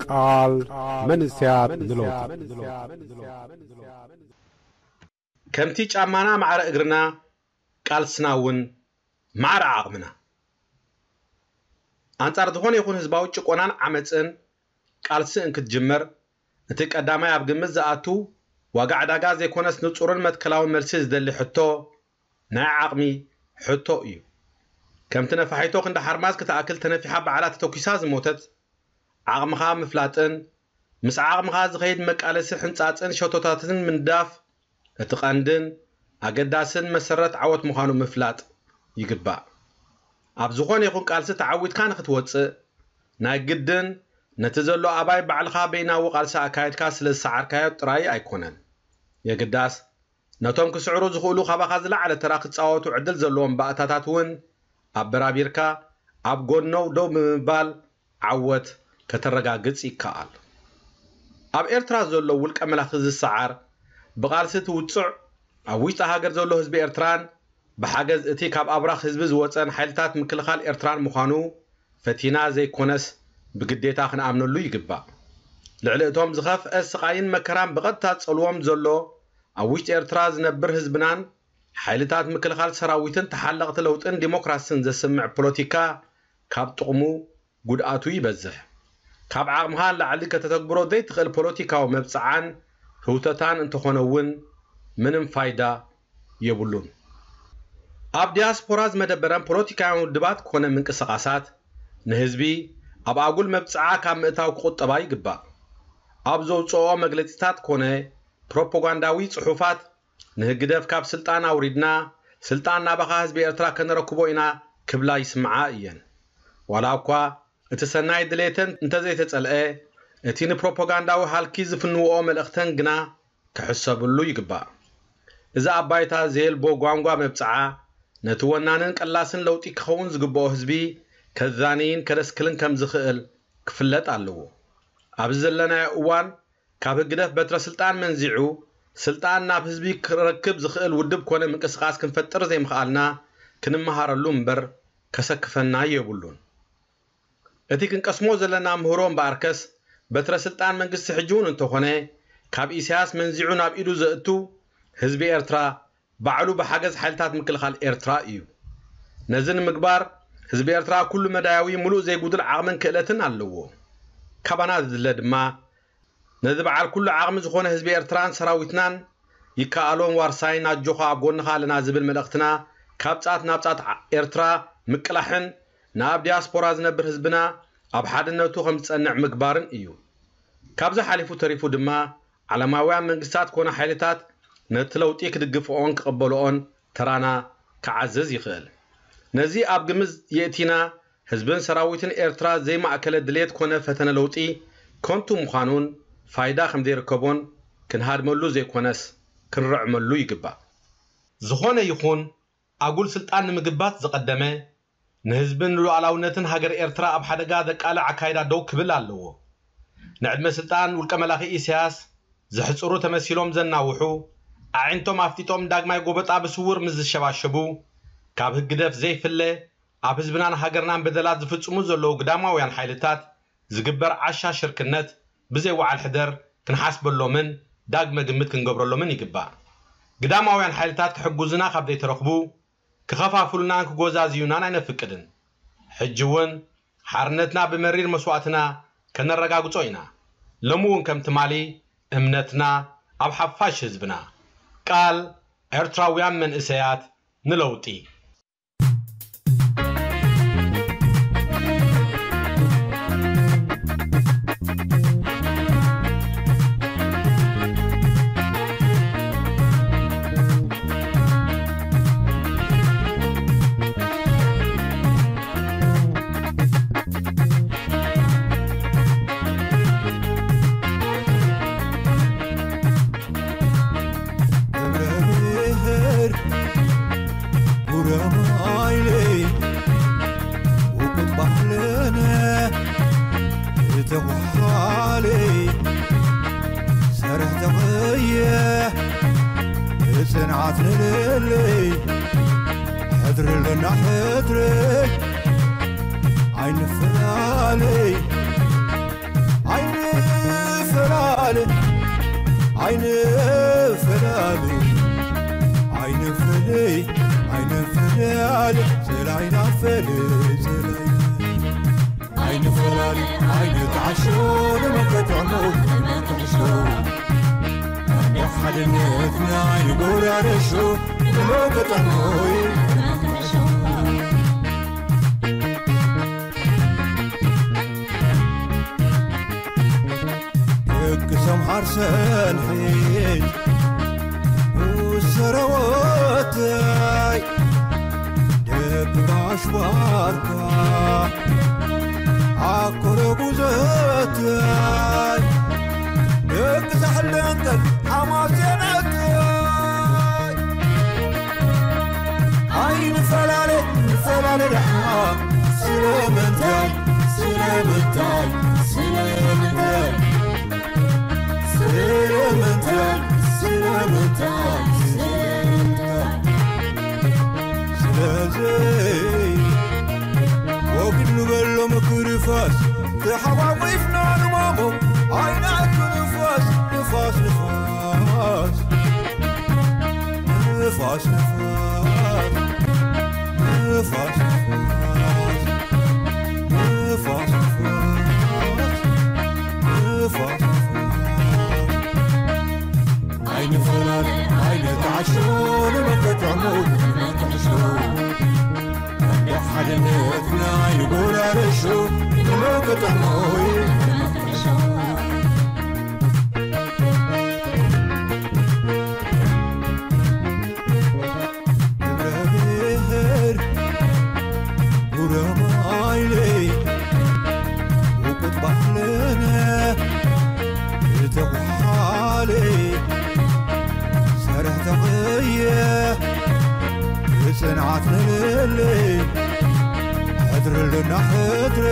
ቃል መንእሰያት ንለውጢ። ከምቲ ጫማና ማዕረ እግርና፣ ቃልስና እውን ማዕረ ዓቕምና። ኣንጻር ዝኾነ ይኹን ህዝባዊ ጭቆናን ዓመጽን ቃልሲ እንክትጅምር፣ እቲ ቀዳማይ ኣብ ግምት ዝኣቱ ዋጋ ዕዳጋ ዘይኮነስ ንጹርን መትከላውን መልሲ ዝደሊ ሕቶ ናይ ዓቕሚ ሕቶ እዩ። ከምቲ ነፋሒቶ ክንዲ ሓርማዝ ክትኣክል ተነፊሓ ባዕላ ተተኲሳ ዝሞተት፣ ዓቕምኻ ምፍላጥን ምስ ዓቕምኻ ዝኸይድ መቃለሲ ሕንጻጽን ሸቶታትን ምንዳፍ እቲ ቀንድን ኣገዳስን መሰረት ዓወት ምዃኑ ምፍላጥ ይግባእ። ኣብ ዝኾነ ይኹን ቃልሲ ተዓዊትካ ንኽትወጽእ ናይ ግድን ነቲ ዘሎ ኣባይ ባዕልኻ በይናዊ ቃልሲ ኣካይድካ ስለ ዝሰዓርካዮ ጥራይ ኣይኮነን። የግዳስ ነቶም ክስዕሩ ዝኽእሉ ካባኻ ዝለዓለ ተራ ክጻወቱ ዕድል ዘለዎም ባእታታት እውን ኣበራቢርካ ኣብ ጎድኖም ደው ብምባል ዓወት ከተረጋግጽ ይከኣል። ኣብ ኤርትራ ዘሎ ውልቀ መላኺ ዝሰዓር ብቓልሲ እቲ ውጹዕ ኣብ ውሽጢ ሃገር ዘሎ ህዝቢ ኤርትራን ብሓገዝ እቲ ካብ ኣብራኽ ህዝቢ ዝወጸን ሓይልታት ምክልኻል ኤርትራን ምዃኑ ፈቲና ዘይኮነስ ብግዴታ ክንኣምነሉ ይግባእ። ልዕሊ እቶም ዝኸፍአ ስቓይን መከራን ብቐጥታ ዝጸልዎም ዘሎ ኣብ ውሽጢ ኤርትራ ዝነብር ህዝብናን ሓይልታት ምክልኻል ሰራዊትን ተሓለቕቲ ለውጥን ዲሞክራስን ዘስምዕ ፖለቲካ ካብ ጥቕሙ ጉድኣቱ ይበዝሕ። ካብ ዓቕምኻ ንላዕሊ ከተተግብሮ ዘይትኽእል ፖለቲካዊ መብጽዓን ህውተታን እንተኾነ እውን ምንም ፋይዳ የብሉን። ኣብ ዲያስፖራ ዝመደበረን ፖለቲካውያን ውድባት ኮነ ምንቅስቓሳት ንህዝቢ ኣብ ኣጉል መብጽዓ ካብ ምእታው ክቑጠባ ይግባእ። ኣብ ዘውፅኦ መግለፂታት ኮነ ፕሮፓጋንዳዊ ፅሑፋት ንህግደፍ ካብ ስልጣን ኣውሪድና ስልጣን ናባኻ ህዝቢ ኤርትራ ከነረክቦ ኢና ክብላ ይስምዓ እየን። ዋላ እኳ እቲ ሰናይ ድሌተን እንተዘይተጸልአ እቲ ንፕሮፓጋንዳዊ ሃልኪ ዝፍንውኦ መልእኽተን ግና ክሕሰብሉ ይግባእ። እዚ ኣብ ባይታ ዘየልቦ ጓንጓ መብጽዓ ነቲ ወናንን ቀላስን ለውጢ ክኸውን ዝግብኦ ህዝቢ ከዛንይን ከደስክልን ከም ዝኽእል ክፍለጥ ኣለዎ። ኣብዚ ዘለናዮ እዋን ካብ ህግደፍ በትረ ስልጣን መንዚዑ ስልጣን ናብ ህዝቢ ክረክብ ዝኽእል ውድብ ኮነ ምንቅስቓስ ክንፈጥር ዘይምኽኣልና ክንመሃረሉ እምበር ከሰክፈና የብሉን። እቲ ክንቀስሞ ዘለና ምህሮ እምበኣርከስ በትረ ስልጣን መንግስቲ ሕጂ እውን እንተኾነ ካብ ኢሳያስ መንዚዑ ናብ ኢዱ ዘእቱ ህዝቢ ኤርትራ ባዕሉ ብሓገዝ ሓይልታት ምክልኻል ኤርትራ እዩ። ነዚ ንምግባር ህዝቢ ኤርትራ ኩሉ መዳያዊ ምሉእ ዘይጉድል ዓቕምን ክእለትን ኣለዎ። ካባና ዝድለ ድማ ነዚ በዓል ኩሉ ዓቕሚ ዝኾነ ህዝቢ ኤርትራን ሰራዊትናን ይከኣሎን ዋርሳይን ኣጆኻ ኣብ ጎንኻ ኣለና ዝብል መልእኽትና ካብ ጻት ናብ ጻት ኤርትራ ምቅላሕን ንኣብ ዲያስፖራ ዝነብር ህዝብና ኣብ ሓድነቱ ከም ዝጸንዕ ምግባርን እዩ። ካብዚ ሓሊፉ ተሪፉ ድማ ዓለማውያን መንግስታት ኮነ ሓይልታት ነቲ ለውጢ ክድግፍኦን ክቕበልኦን ተራና ክዓዝዝ ይኽእል። ነዚ ኣብ ግምት የእቲና ህዝብን ሰራዊትን ኤርትራ ዘይማእከለ ድሌት ኮነ ፈተነ ለውጢ ከንቱ ምዃኑን ፋይዳ ከም ዘይርከቦን ክንሃድመሉ ዘይኮነስ ክንርዕመሉ ይግባእ። ዝኾነ ይኹን ኣጉል ስልጣን ንምግባት ዝቐደመ ንህዝብን ንሉዓላውነትን ሃገር ኤርትራ ኣብ ሓደጋ ዘቃልዕ ኣካይዳ ደው ክብል ኣለዎ። ንዕድመ ስልጣን ውልቀ መላኺ ኢሳያስ ዘሕጽሩ ተመሲሎም ዘናውሑ፣ ኣዒንቶም ኣፍጢጦም ዳግማይ ጎበጣ ብስውር ምስ ዝሸባሸቡ፣ ካብ ህግደፍ ዘይፍለ ኣብ ህዝብናን ሃገርናን በደላት ዝፍጽሙ ዘለዉ ግዳማውያን ሓይልታት ዝግበር ዓሻ ሽርክነት ብዘይ ወዓል ሕደር ክንሓስበሎምን ዳግመ ግምት ክንገብረሎምን ይግባእ። ግዳማውያን ሓይልታት ክሕግዙና ካብ ዘይተረኽቡ፣ ክኸፋፍሉናን ክጎዛዝዩናን ኣይነፍቅድን። ሕጂ እውን ሓርነትና ብመሪር መስዋእትና ከነረጋግጾ ኢና። ሎሚ እውን ከም ትማሊ እምነትና ኣብ ሓፋሽ ህዝብና። ቃል ኤርትራውያን መንእሰያት ንለውጢ። እብረብሔር ጉረማይለይ ውቁጥ ባህልነ እተጓሓለይ ሰርሕ ተቐየ ጽንዓት ንልለይ ሕድሪ ኣለና ሕድሪ ኣይንፈላለይ ኣይንፈላለ ኣይንፈላለ ኣይንፈላለ ኣይንፈላለ ጽላይና ፈለ ጽላይና ኣይንፈላለ ኣይንተዓሾ ንመከተሞ ንመከተሾ ሓድነትና ኣይንጎራረሾ ንመከተሞ ደቂ ሰምሃር ሰንሒት ሰረወታይ ደቂ ጋሽ ባርካ ኣኮረ ጉዘታይ ደቂ ሳሕለንቀል ሓማሴነታይ ኣይንፈላለ ንፈላለ ደኣ ስለምንታይ ስለምንታይ ስለምንታይ ስለምንታይ ስለምንታይ ስለምንታይ ስለዚ ወግድ ንበሎ ምክርፋስ ተሓቋቂፍና ንማሞ ኣይናቱ ንፋስ ንፋስ ንፋስ ንፋስ ንፋስ ንፋስ ንፋስ ንፋስ ንፋስ ንፋስ ንፋስ ኣይንፈላለ ኣይንተዓሾ ንመከተሞ ንመከተሾ እንደ ሓድነትና ይጎራረሾ ንመከተሞ ንመከተሾ ግብረ ብሔር ጉረማይለይ ውቁጥ ባህልነ ዝተጓሓለይ ሰርሕ ተቐየ ብጽንዓት ንልለይ ሕድሪ ኣለና ሕድሪ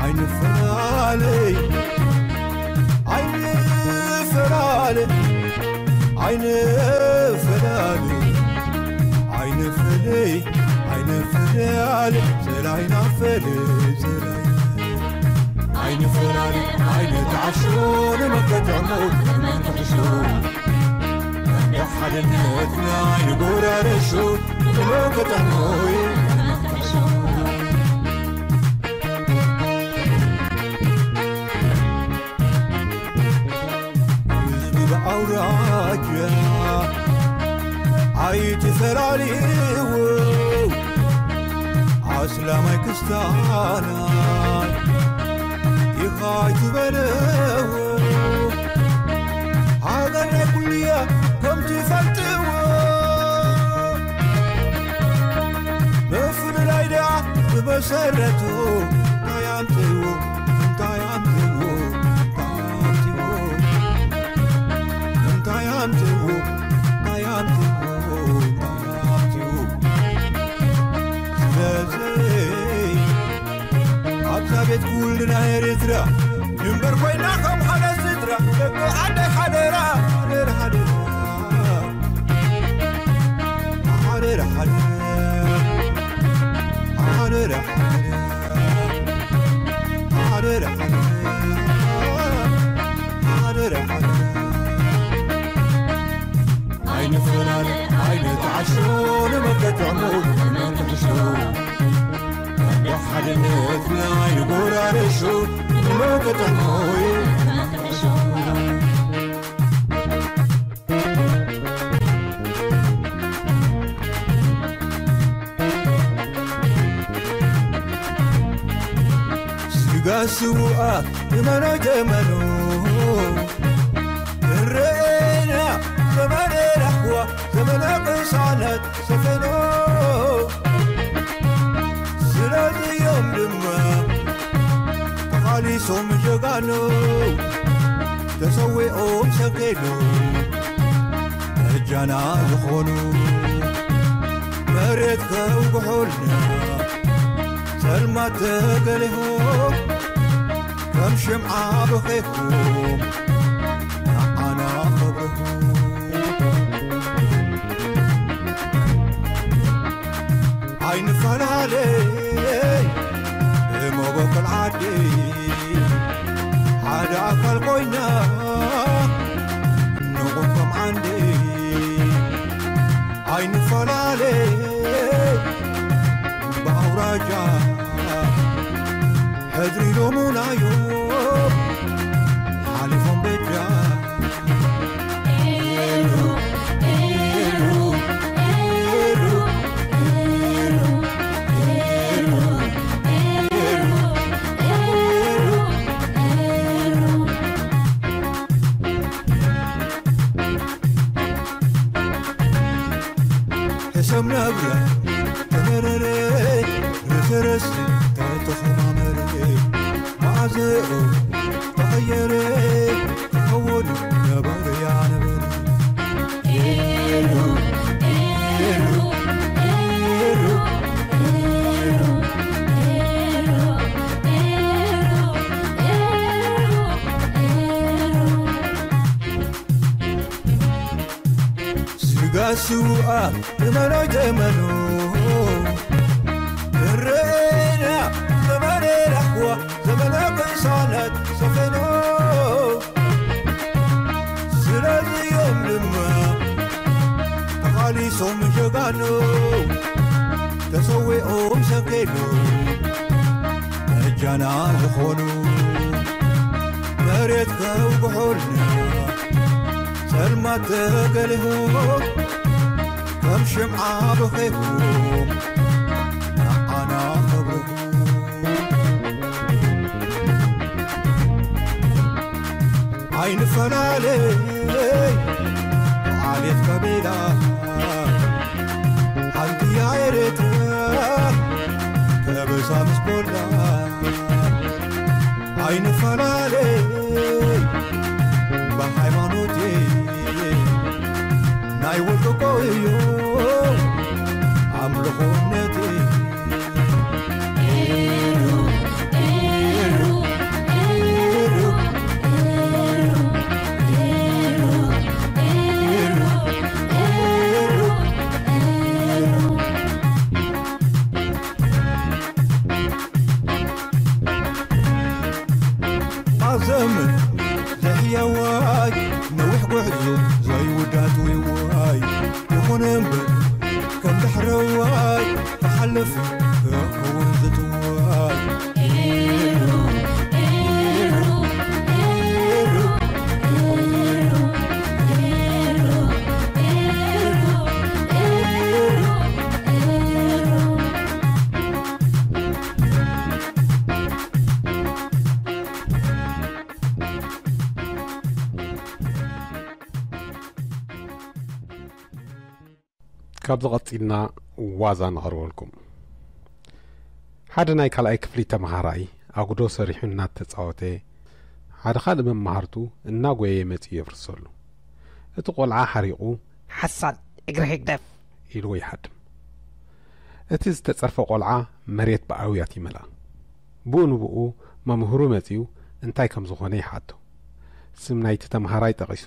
ኣይንፈላለይ ኣይንፈላለ ኣይንፈላለ ኣይንፍለይ ኣይንፍለይ ኣለ ጽላይና ፈለ ጽላይ ኣይንፈላለ ኣይንተዓሾ ንመከተሞ ንመከተሾ እንደ ሓድነትና ይጎራረሾ ብሎ ከተሞይ ህዝቢ ብኣውራጃ ኣይትፈላልዎ፣ ኣስላማይ ክስታናይ ኢኻ ኣይትበልዎ። ሃገር ናይ ኩሉ እያ ከም ትፈልጥዎ፣ ምፍልላይ ደኣ ብመሰረቱ እንታይ ኣምፅዎ፣ እንታይ ኣምፅዎ፣ እንታይ ኣምፅዎ፣ እንታይ ኣምፅዎ፣ እንታይ ኣምፅዎ፣ እንታይ ኣምፅዎ። ስለዚ ኣብዛ ቤት ኩልና ኤርትራ ንንበር ኮይና ከም ሓደ ስድራ፣ ደቂ ዓደይ ሓደራ፣ ሓደራ፣ ሓደራ፣ ሓደራ፣ ሓደራ፣ ሓደራ፣ ሓደራ፣ ሓደራ፣ ሓደራ፣ ሓደራ። ኣይንፈላለ ኣይንተዓሾ፣ ንመከተሙ ንመንቀድሾ። እንደ ሓድነትና ኣይንጎራረሾ፣ ንመከተሙ ንመንቀድሾ። ስጋ ስውኣ እመኖ ጀመኑ፣ እረኤና ዘመነ ራህዋ፣ ዘመነ ቅሳነት ሰፈኖ። ስለዚ እዮም ድማ ተቓሊሶም ጀጋኑ፣ ተሰዊኦም ሰገዱ በጃና ዝኾኑ። መሬት ከውግሖልና ጸልማት ተገሊሆ፣ ከም ሽምዓ በኺኹም ንዓና ከብርሁ። ኣይንፈላለ ብመበቆል ዓዲ፣ ሓደ ኣካል ኮይና ንቑም ከም ዓንዲ። ኣይንፈላለ ብኣውራጃ፣ ሕድሪ ሎሙናዮ ሓሊፎም በጃ። ሕሰም ናብራ ተመረረ፣ ርሰረስ ተተኸማመረ፣ መዓዘኡ ተቐየረ፣ ክኸውን ነበረ ያነበረ። ኤሩ፣ ኤሩ፣ ኤሩ፣ ኤሩ፣ ኤሩ፣ ኤሩ፣ ኤሩ፣ ኤሩ። ስጋ ስውኣ እመኖ ጀመኑ፣ እረኤና ዘመነ ራህዋ፣ ዘመነ ቅሳነት ሰፈኑ። ስለዚ እዮም ድማ ተቓሊሶም ጀጋኑ፣ ተሰዊኦም ሰገዱ በጃና ዝኾኑ። መሬት ከውግሖልና ጸልማት ተገሊሁ፣ ከም ሽምዓ በኺኹም ንዓና ከብርሁ። ኣይንፈላለ ዓሌት ቀቢላ፣ ሓንቲ እያ ኤርትራ ከበሳ ምስ ኮላ። ኣይንፈላለ ብሃይማኖት፣ ናይ ውልቂ እኮ እዩ ኣምልኾ እምነት። ኣዘምን ሕያዋይ ነዊሕ ጉዕዞ ዘይውዳት ውይዋይ ይኹን እምበር ከም ዳሕረዋይ ክሓልፍ ክኸውን ዝትዋይ። ካብዚ ቀጺልና ዋዛ ነቕርበልኩም። ሓደ ናይ ካልኣይ ክፍሊ ተመሃራይ ኣጉዶ ሰሪሑ እናተጻወተ፣ ሓደ ካልእ መማህርቱ እናጎየየ መጺኡ የፍርሰሉ። እቲ ቆልዓ ሓሪቑ፣ "ሓሳድ እግሪ ህግደፍ!" ኢልዎ ይሃድም። እቲ ዝተጸርፈ ቆልዓ መሬት ብኣውያት ይመልኣ። ብኡ ንብኡ መምህሩ መጺኡ እንታይ ከም ዝኾነ ይሓቶ። ስም ናይቲ ተመሃራይ ጠቒሱ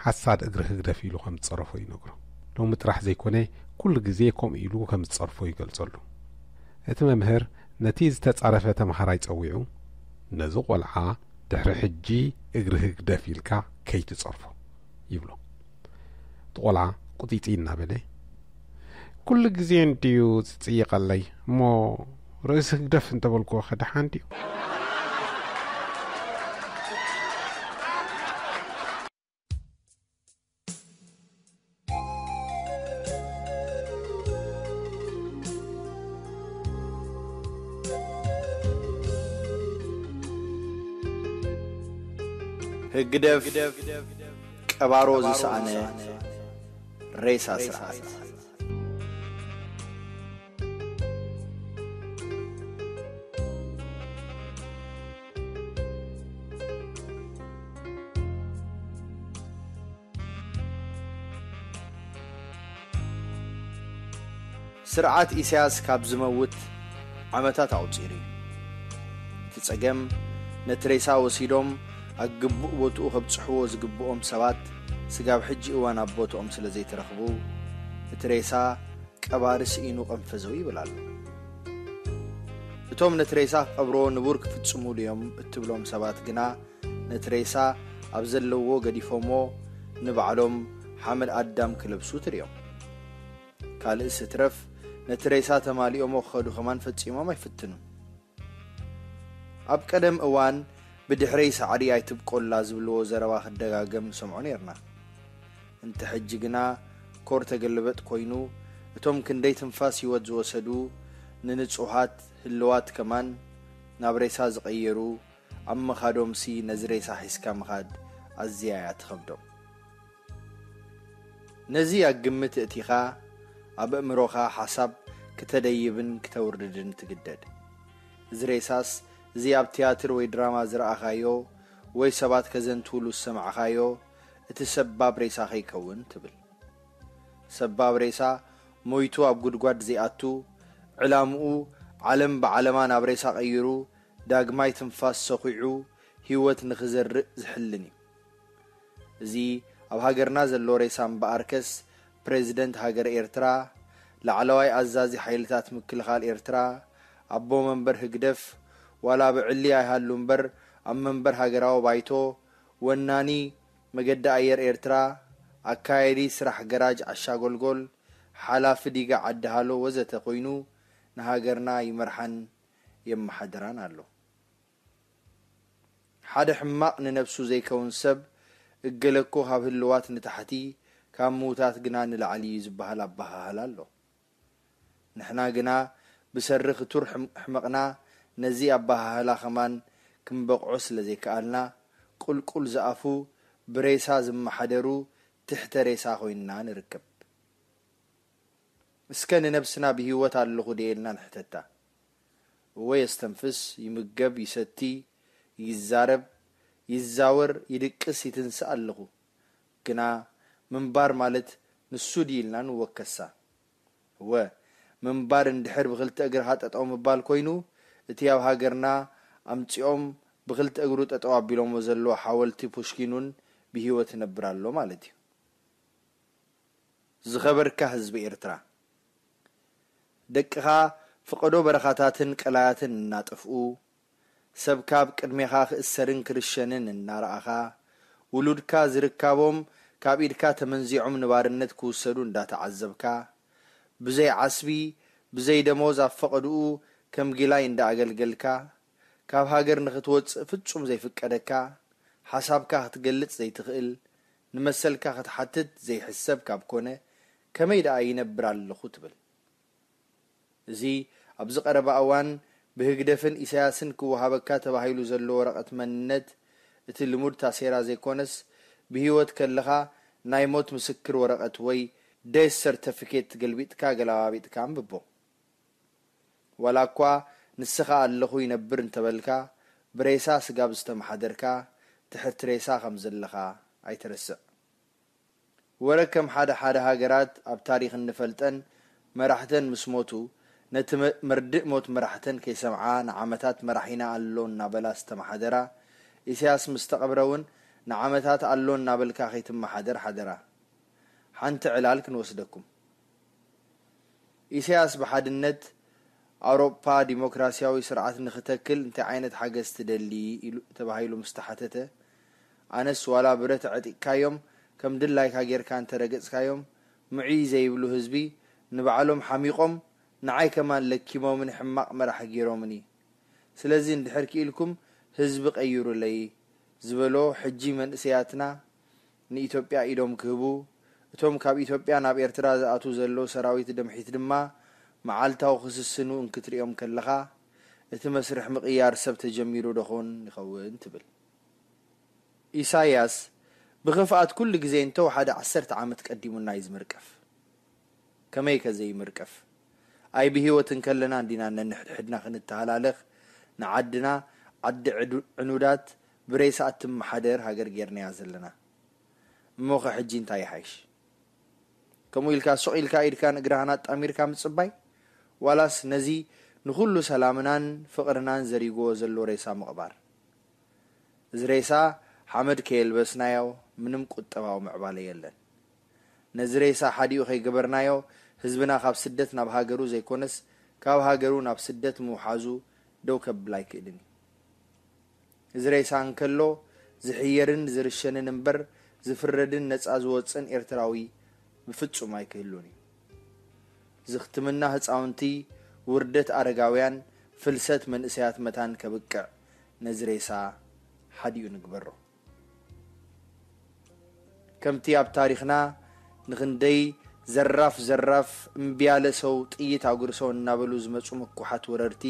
ሓሳድ እግሪ ህግደፍ ኢሉ ከም ዝጸረፎ ይነግሮ። ሎሚ ጥራሕ ዘይኮነ ኩሉ ግዜ ከምኡ ኢሉ ከም ዝጸርፎ ይገልጸሉ። እቲ መምህር ነቲ ዝተጻረፈ ተመሃራይ ጸዊዑ፣ "ነዚ ቆልዓ ድሕሪ ሕጂ እግሪ ህግደፍ ኢልካ ከይትጸርፎ" ይብሎ። እቲ ቆልዓ ቁጢጢ እናበለ፣ "ኩሉ ግዜ እንድዩ ዝጽይቐለይ እሞ ርእሲ ህግደፍ እንተበልክዎ ከ ደሓን ድዩ?" ህግደፍ ቀባሮ ዝሰኣነ ሬሳ ስርዓት። ስርዓት ኢሳያስ ካብ ዝመውት ዓመታት ኣቑጺሩ እዩ። እቲ ጸገም፣ ነቲ ሬሳ ወሲዶም ኣብ ግቡእ ቦትኡ ከብጽሕዎ ዝግብኦም ሰባት ስጋብ ሕጂ እዋን ኣብ ቦትኦም ስለ ዘይተረኽቡ፣ እቲ ሬሳ ቀባሪ ስኢኑ ቀንፈዘው ይብል ኣሎ። እቶም ነቲ ሬሳ ክቐብርዎ ንቡር ክፍጽሙሉ እዮም እትብሎም ሰባት ግና፣ ነቲ ሬሳ ኣብ ዘለዎ ገዲፎሞ ንባዕሎም ሓመድ ኣዳም ክለብሱ ትርእዮም። ካልእስ እትረፍ፣ ነቲ ሬሳ ተማሊኦሞ ክኸዱ ከማን ፈጺሞም ኣይፍትኑን። ኣብ ቀደም እዋን ብድሕረይ ሳዕሪ ኣይትብቆላ ዝብልዎ ዘረባ ክደጋገም ንሰምዖ ኔርና። እንተ ሕጂ ግና ኮር ተገልበጥ ኮይኑ፣ እቶም ክንደይ ትንፋስ ህይወት ዝወሰዱ ንንጹሃት ህልዋት ከማን ናብ ሬሳ ዝቐየሩ ኣብ ምኻዶምሲ ነዚ ሬሳ ሒዝካ ምኻድ ኣዝያ እያ ትኸብዶም። ነዚ ኣብ ግምት እእቲኻ ኣብ ኣእምሮኻ ሓሳብ ክተደይብን ክተውርድን ትግደድ። እዚ ሬሳስ እዚ ኣብ ትያትር ወይ ድራማ ዝረኣኻዮ ወይ ሰባት ከዘንትውሉ ዝሰማዕኻዮ እቲ ሰባብ ሬሳ ከይከውን ትብል። ሰባብ ሬሳ ሞይቱ ኣብ ጉድጓድ ዘይኣቱ፣ ዕላምኡ ዓለም ብዓለማ ናብ ሬሳ ቀይሩ ዳግማይ ትንፋስ ሰኹዑ ህይወት ንኽዘርእ ዝሕልን እዩ። እዚ ኣብ ሃገርና ዘሎ ሬሳ እምበኣርከስ ፕሬዝደንት ሃገረ ኤርትራ፣ ላዕለዋይ ኣዛዚ ሓይልታት ምክልኻል ኤርትራ፣ ኣቦ መንበር ህግደፍ ዋላ ብዕሊ ኣይሃሉ እምበር ኣብ መንበር ሃገራዊ ባይቶ ወናኒ መገዲ ኣየር ኤርትራ፣ ኣካያዲ ስራሕ ገራጅ ዓሻ ጎልጎል፣ ሓላፊ ዲጋ ዓዲ ሃሎ ወዘተ ኮይኑ ንሃገርና ይመርሓን የመሓድራን ኣሎ። ሓደ ሕማቕ ንነብሱ ዘይከውን ሰብ እገለኮ ካብ ህልዋት ንታሕቲ ካብ ምዉታት ግና ንላዕሊ እዩ ዝበሃል ኣበሃህላ ኣሎ። ንሕና ግና ብሰሪ ክቱር ሕም- ሕመቕና ነዚ ኣበሃህላ ከማን ክንበቕዖ ስለ ዘይከኣልና ቁልቁል ዝኣፉ ብሬሳ ዝመሓደሩ ትሕተ ሬሳ ኮይንና ንርከብ። እስከ ንነብስና ብህይወት ኣለኹ ድየ ኢልና ንሕተታ። እወ የስተንፍስ፣ ይምገብ፣ ይሰቲ፣ ይዛረብ፣ ይዛወር፣ ይድቅስ፣ ይትንስእ ኣለኹ። ግና ምንባር ማለት ንሱ ድዩ ኢልና ንወከሳ። እወ ምንባር እንድሕር ብኽልተ እግርኻ ጠጠው ምባል ኮይኑ እቲ ኣብ ሃገርና ኣምጺኦም ብኽልተ እግሩ ጠጠው ኣቢሎሞ ዘለዎ ሓወልቲ ፑሽኪን እውን ብህይወት ይነብር ኣሎ ማለት እዩ። ዝኸበርካ ህዝቢ ኤርትራ፣ ደቅኻ ፈቐዶ በረኻታትን ቀላያትን እናጠፍኡ፣ ሰብካ ኣብ ቅድሜኻ ክእሰርን ክርሸንን እናረኣኻ፣ ውሉድካ ዝርካቦም ካብ ኢድካ ተመንዚዖም ንባርነት ክውሰዱ እንዳተዓዘብካ፣ ብዘይ ዓስቢ፣ ብዘይ ደሞዝ ኣብ ፈቐድኡ ከም ጊላይ እንዳኣገልገልካ፣ ካብ ሃገር ንኽትወጽእ ፍጹም ዘይፍቀደካ፣ ሓሳብካ ክትገልጽ ዘይትኽእል፣ ንመሰልካ ክትሓትት ዘይሕሰብ ካብ ኮነ፣ ከመይ ደኣ ይነብር ኣለኹ ትብል? እዚ ኣብዚ ቀረባ እዋን ብህግደፍን ኢሳያስን ክወሃበካ ተባሂሉ ዘሎ ወረቐት መንነት፣ እቲ ልሙድ ታሴራ ዘይኮነስ፣ ብህይወት ከለኻ ናይ ሞት ምስክር ወረቐት ወይ ዴስ ሰርተፊኬት ገልቢጥካ ገላባቢጥካ ኣንብቦ። ዋላ እኳ ንስኻ ኣለኹ ይነብር እንተበልካ፣ ብሬሳ ስጋብ ዝተመሓደርካ፣ ትሕቲ ሬሳ ከም ዘለኻ ኣይትረስዕ። ወረ ከም ሓደ ሓደ ሃገራት ኣብ ታሪኽ እንፈልጠን መራሕተን ምስ ሞቱ፣ ነቲ መ-፣ መርድእ ሞት መራሕተን ከይሰምዓ ንዓመታት መራሒና ኣሎ እናበላ ዝተመሓደራ፣ ኢሳያስ ምስ ተቐብረ እውን ንዓመታት ኣሎ እናበልካ ከይትመሓደር ሓደራ። ሓንቲ ዕላል ክንወስደኩም። ኢሳያስ ብሓድነት ኣውሮፓ ዲሞክራሲያዊ ስርዓት ንኽተክል እንታይ ዓይነት ሓገዝ ትደሊ ኢሉ ተባሂሉ ምስ ተሓተተ፣ ኣነስ ዋላ ብረት ኣዕጢቕካዮም ከም ድላይካ ጌርካ እንተረገጽካዮም ምዕይ ዘይብሉ ህዝቢ ንባዕሎም ሓሚቖም ንዓይ ከማን ለኪሞምኒ ሕማቕ መራሒ ጌሮምኒ። ስለዚ እንድሕር ክኢልኩም ህዝቢ ቀይሩለይ ዝበሎ ሕጂ መንእሰያትና ንኢትዮጵያ ኢዶም ክህቡ፣ እቶም ካብ ኢትዮጵያ ናብ ኤርትራ ዝኣትዉ ዘለዉ ሰራዊት ድምሒት ድማ መዓልታዊ ክስስኑ እንክትሪኦም ከለኻ፣ እቲ መስርሕ ምቕያር ሰብ ተጀሚሩ ዶ ኾን ይኸውን ትብል። ኢሳያስ ብኽፍኣት ኩሉ ግዜ እንተወሓደ ዓሰርተ ዓመት ቀዲሙና እዩ ዝምርቀፍ። ከመይከ ዘይምርቀፍ? ኣይ ብህይወት እንከለና እንዲና ነንሕድሕድና ክንተሃላለኽ፣ ንዓድና ዓዲ ዕዱ-፣ ዕኑዳት ብሬሳ እትመሓደር ሃገር ጌርናያ ዘለና። እሞኸ ሕጂ እንታይ ይሓይሽ? ከምኡ ኢልካ ሱቕ ኢልካ ኢድካን እግራህን ኣጣሚርካ ምጽባይ? ዋላስ ነዚ ንኹሉ ሰላምናን ፍቕርናን ዘሪግዎ ዘሎ ሬሳ ምቕባር? እዚ ሬሳ ሓመድ ከየልበስናዮ ምንም ቁጠባዊ ምዕባለ የለን። ነዚ ሬሳ ሓዲኡ ከይገበርናዮ፣ ህዝብና ካብ ስደት ናብ ሃገሩ ዘይኮነስ፣ ካብ ሃገሩ ናብ ስደት ምውሓዙ ደው ከብል ኣይክእልን እዩ። እዚ ሬሳ እንከሎ፣ ዝሕየርን ዝርሸንን እምበር፣ ዝፍረድን ነጻ ዝወጽእን ኤርትራዊ ብፍጹም ኣይክህሉን እዩ። ዝኽትምና ህጻውንቲ፣ ውርደት ኣረጋውያን፣ ፍልሰት መንእሰያት መታን ከብቅዕ፣ ነዚ ሬሳ ሓዲኡ ንግበሮ። ከምቲ ኣብ ታሪኽና ንኽንደይ ዘራፍ ዘራፍ እምቢ ያለ ሰው ጥይት ኣጉርሰው እናበሉ ዝመጹ ምኩሓት ወረርቲ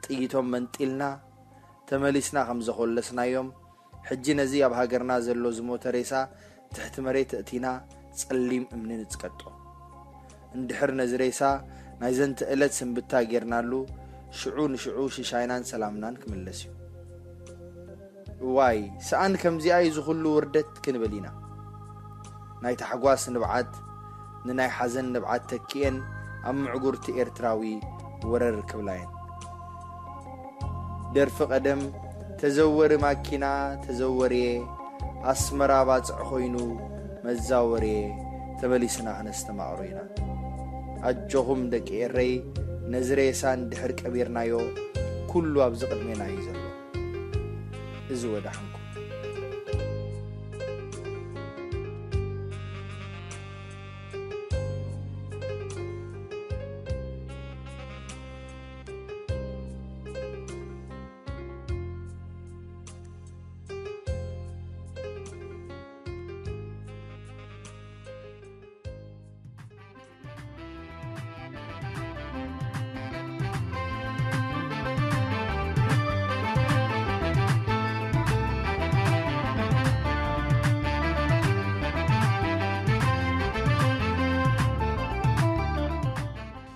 ጥይቶም መንጢልና ተመሊስና ከም ዘኾለስናዮም፣ ሕጂ ነዚ ኣብ ሃገርና ዘሎ ዝሞተ ሬሳ ትሕቲ መሬት እእቲና ጸሊም እምኒ ንጽቀጦ። እንድሕር ነዚ ሬሳ ናይ ዘንቲ ዕለት ስንብታ ጌርናሉ፣ ሽዑ ንሽዑ ሽሻይናን ሰላምናን ክምለስ እዩ። እዋይ፣ ሰኣን ከምዚኣ እዩ ዝኹሉ ውርደት ክንብል ኢና። ናይ ታሕጓስ ንብዓት ንናይ ሓዘን ንብዓት ተኪኤን ኣብ ምዕጉርቲ ኤርትራዊ ወረር ክብላ እየን። ደርፊ ቀደም፣ ተዘወሪ ማኪና ተዘወርየ፣ ኣስመራ ባጽዕ ኮይኑ መዛወርየ፣ ተመሊስና ክነስተማቕሮ ኢና። ኣጆኹም ደቂ ኤረይ፣ ነዚ ሬሳ እንድሕር ቀቢርናዮ፣ ኩሉ ኣብዚ ቅድሜና እዩ ዘሎ። እዚ ወዳሕንኩም።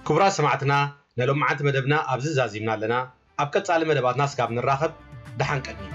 ክቡራት ሰማዕትና፣ ናይ ሎማዓንቲ መደብና ኣብዚ ዛዚምና ኣለና። ኣብ ቀጻሊ መደባትና ስጋብ ንራኸብ፣ ደሓን ቀኒ።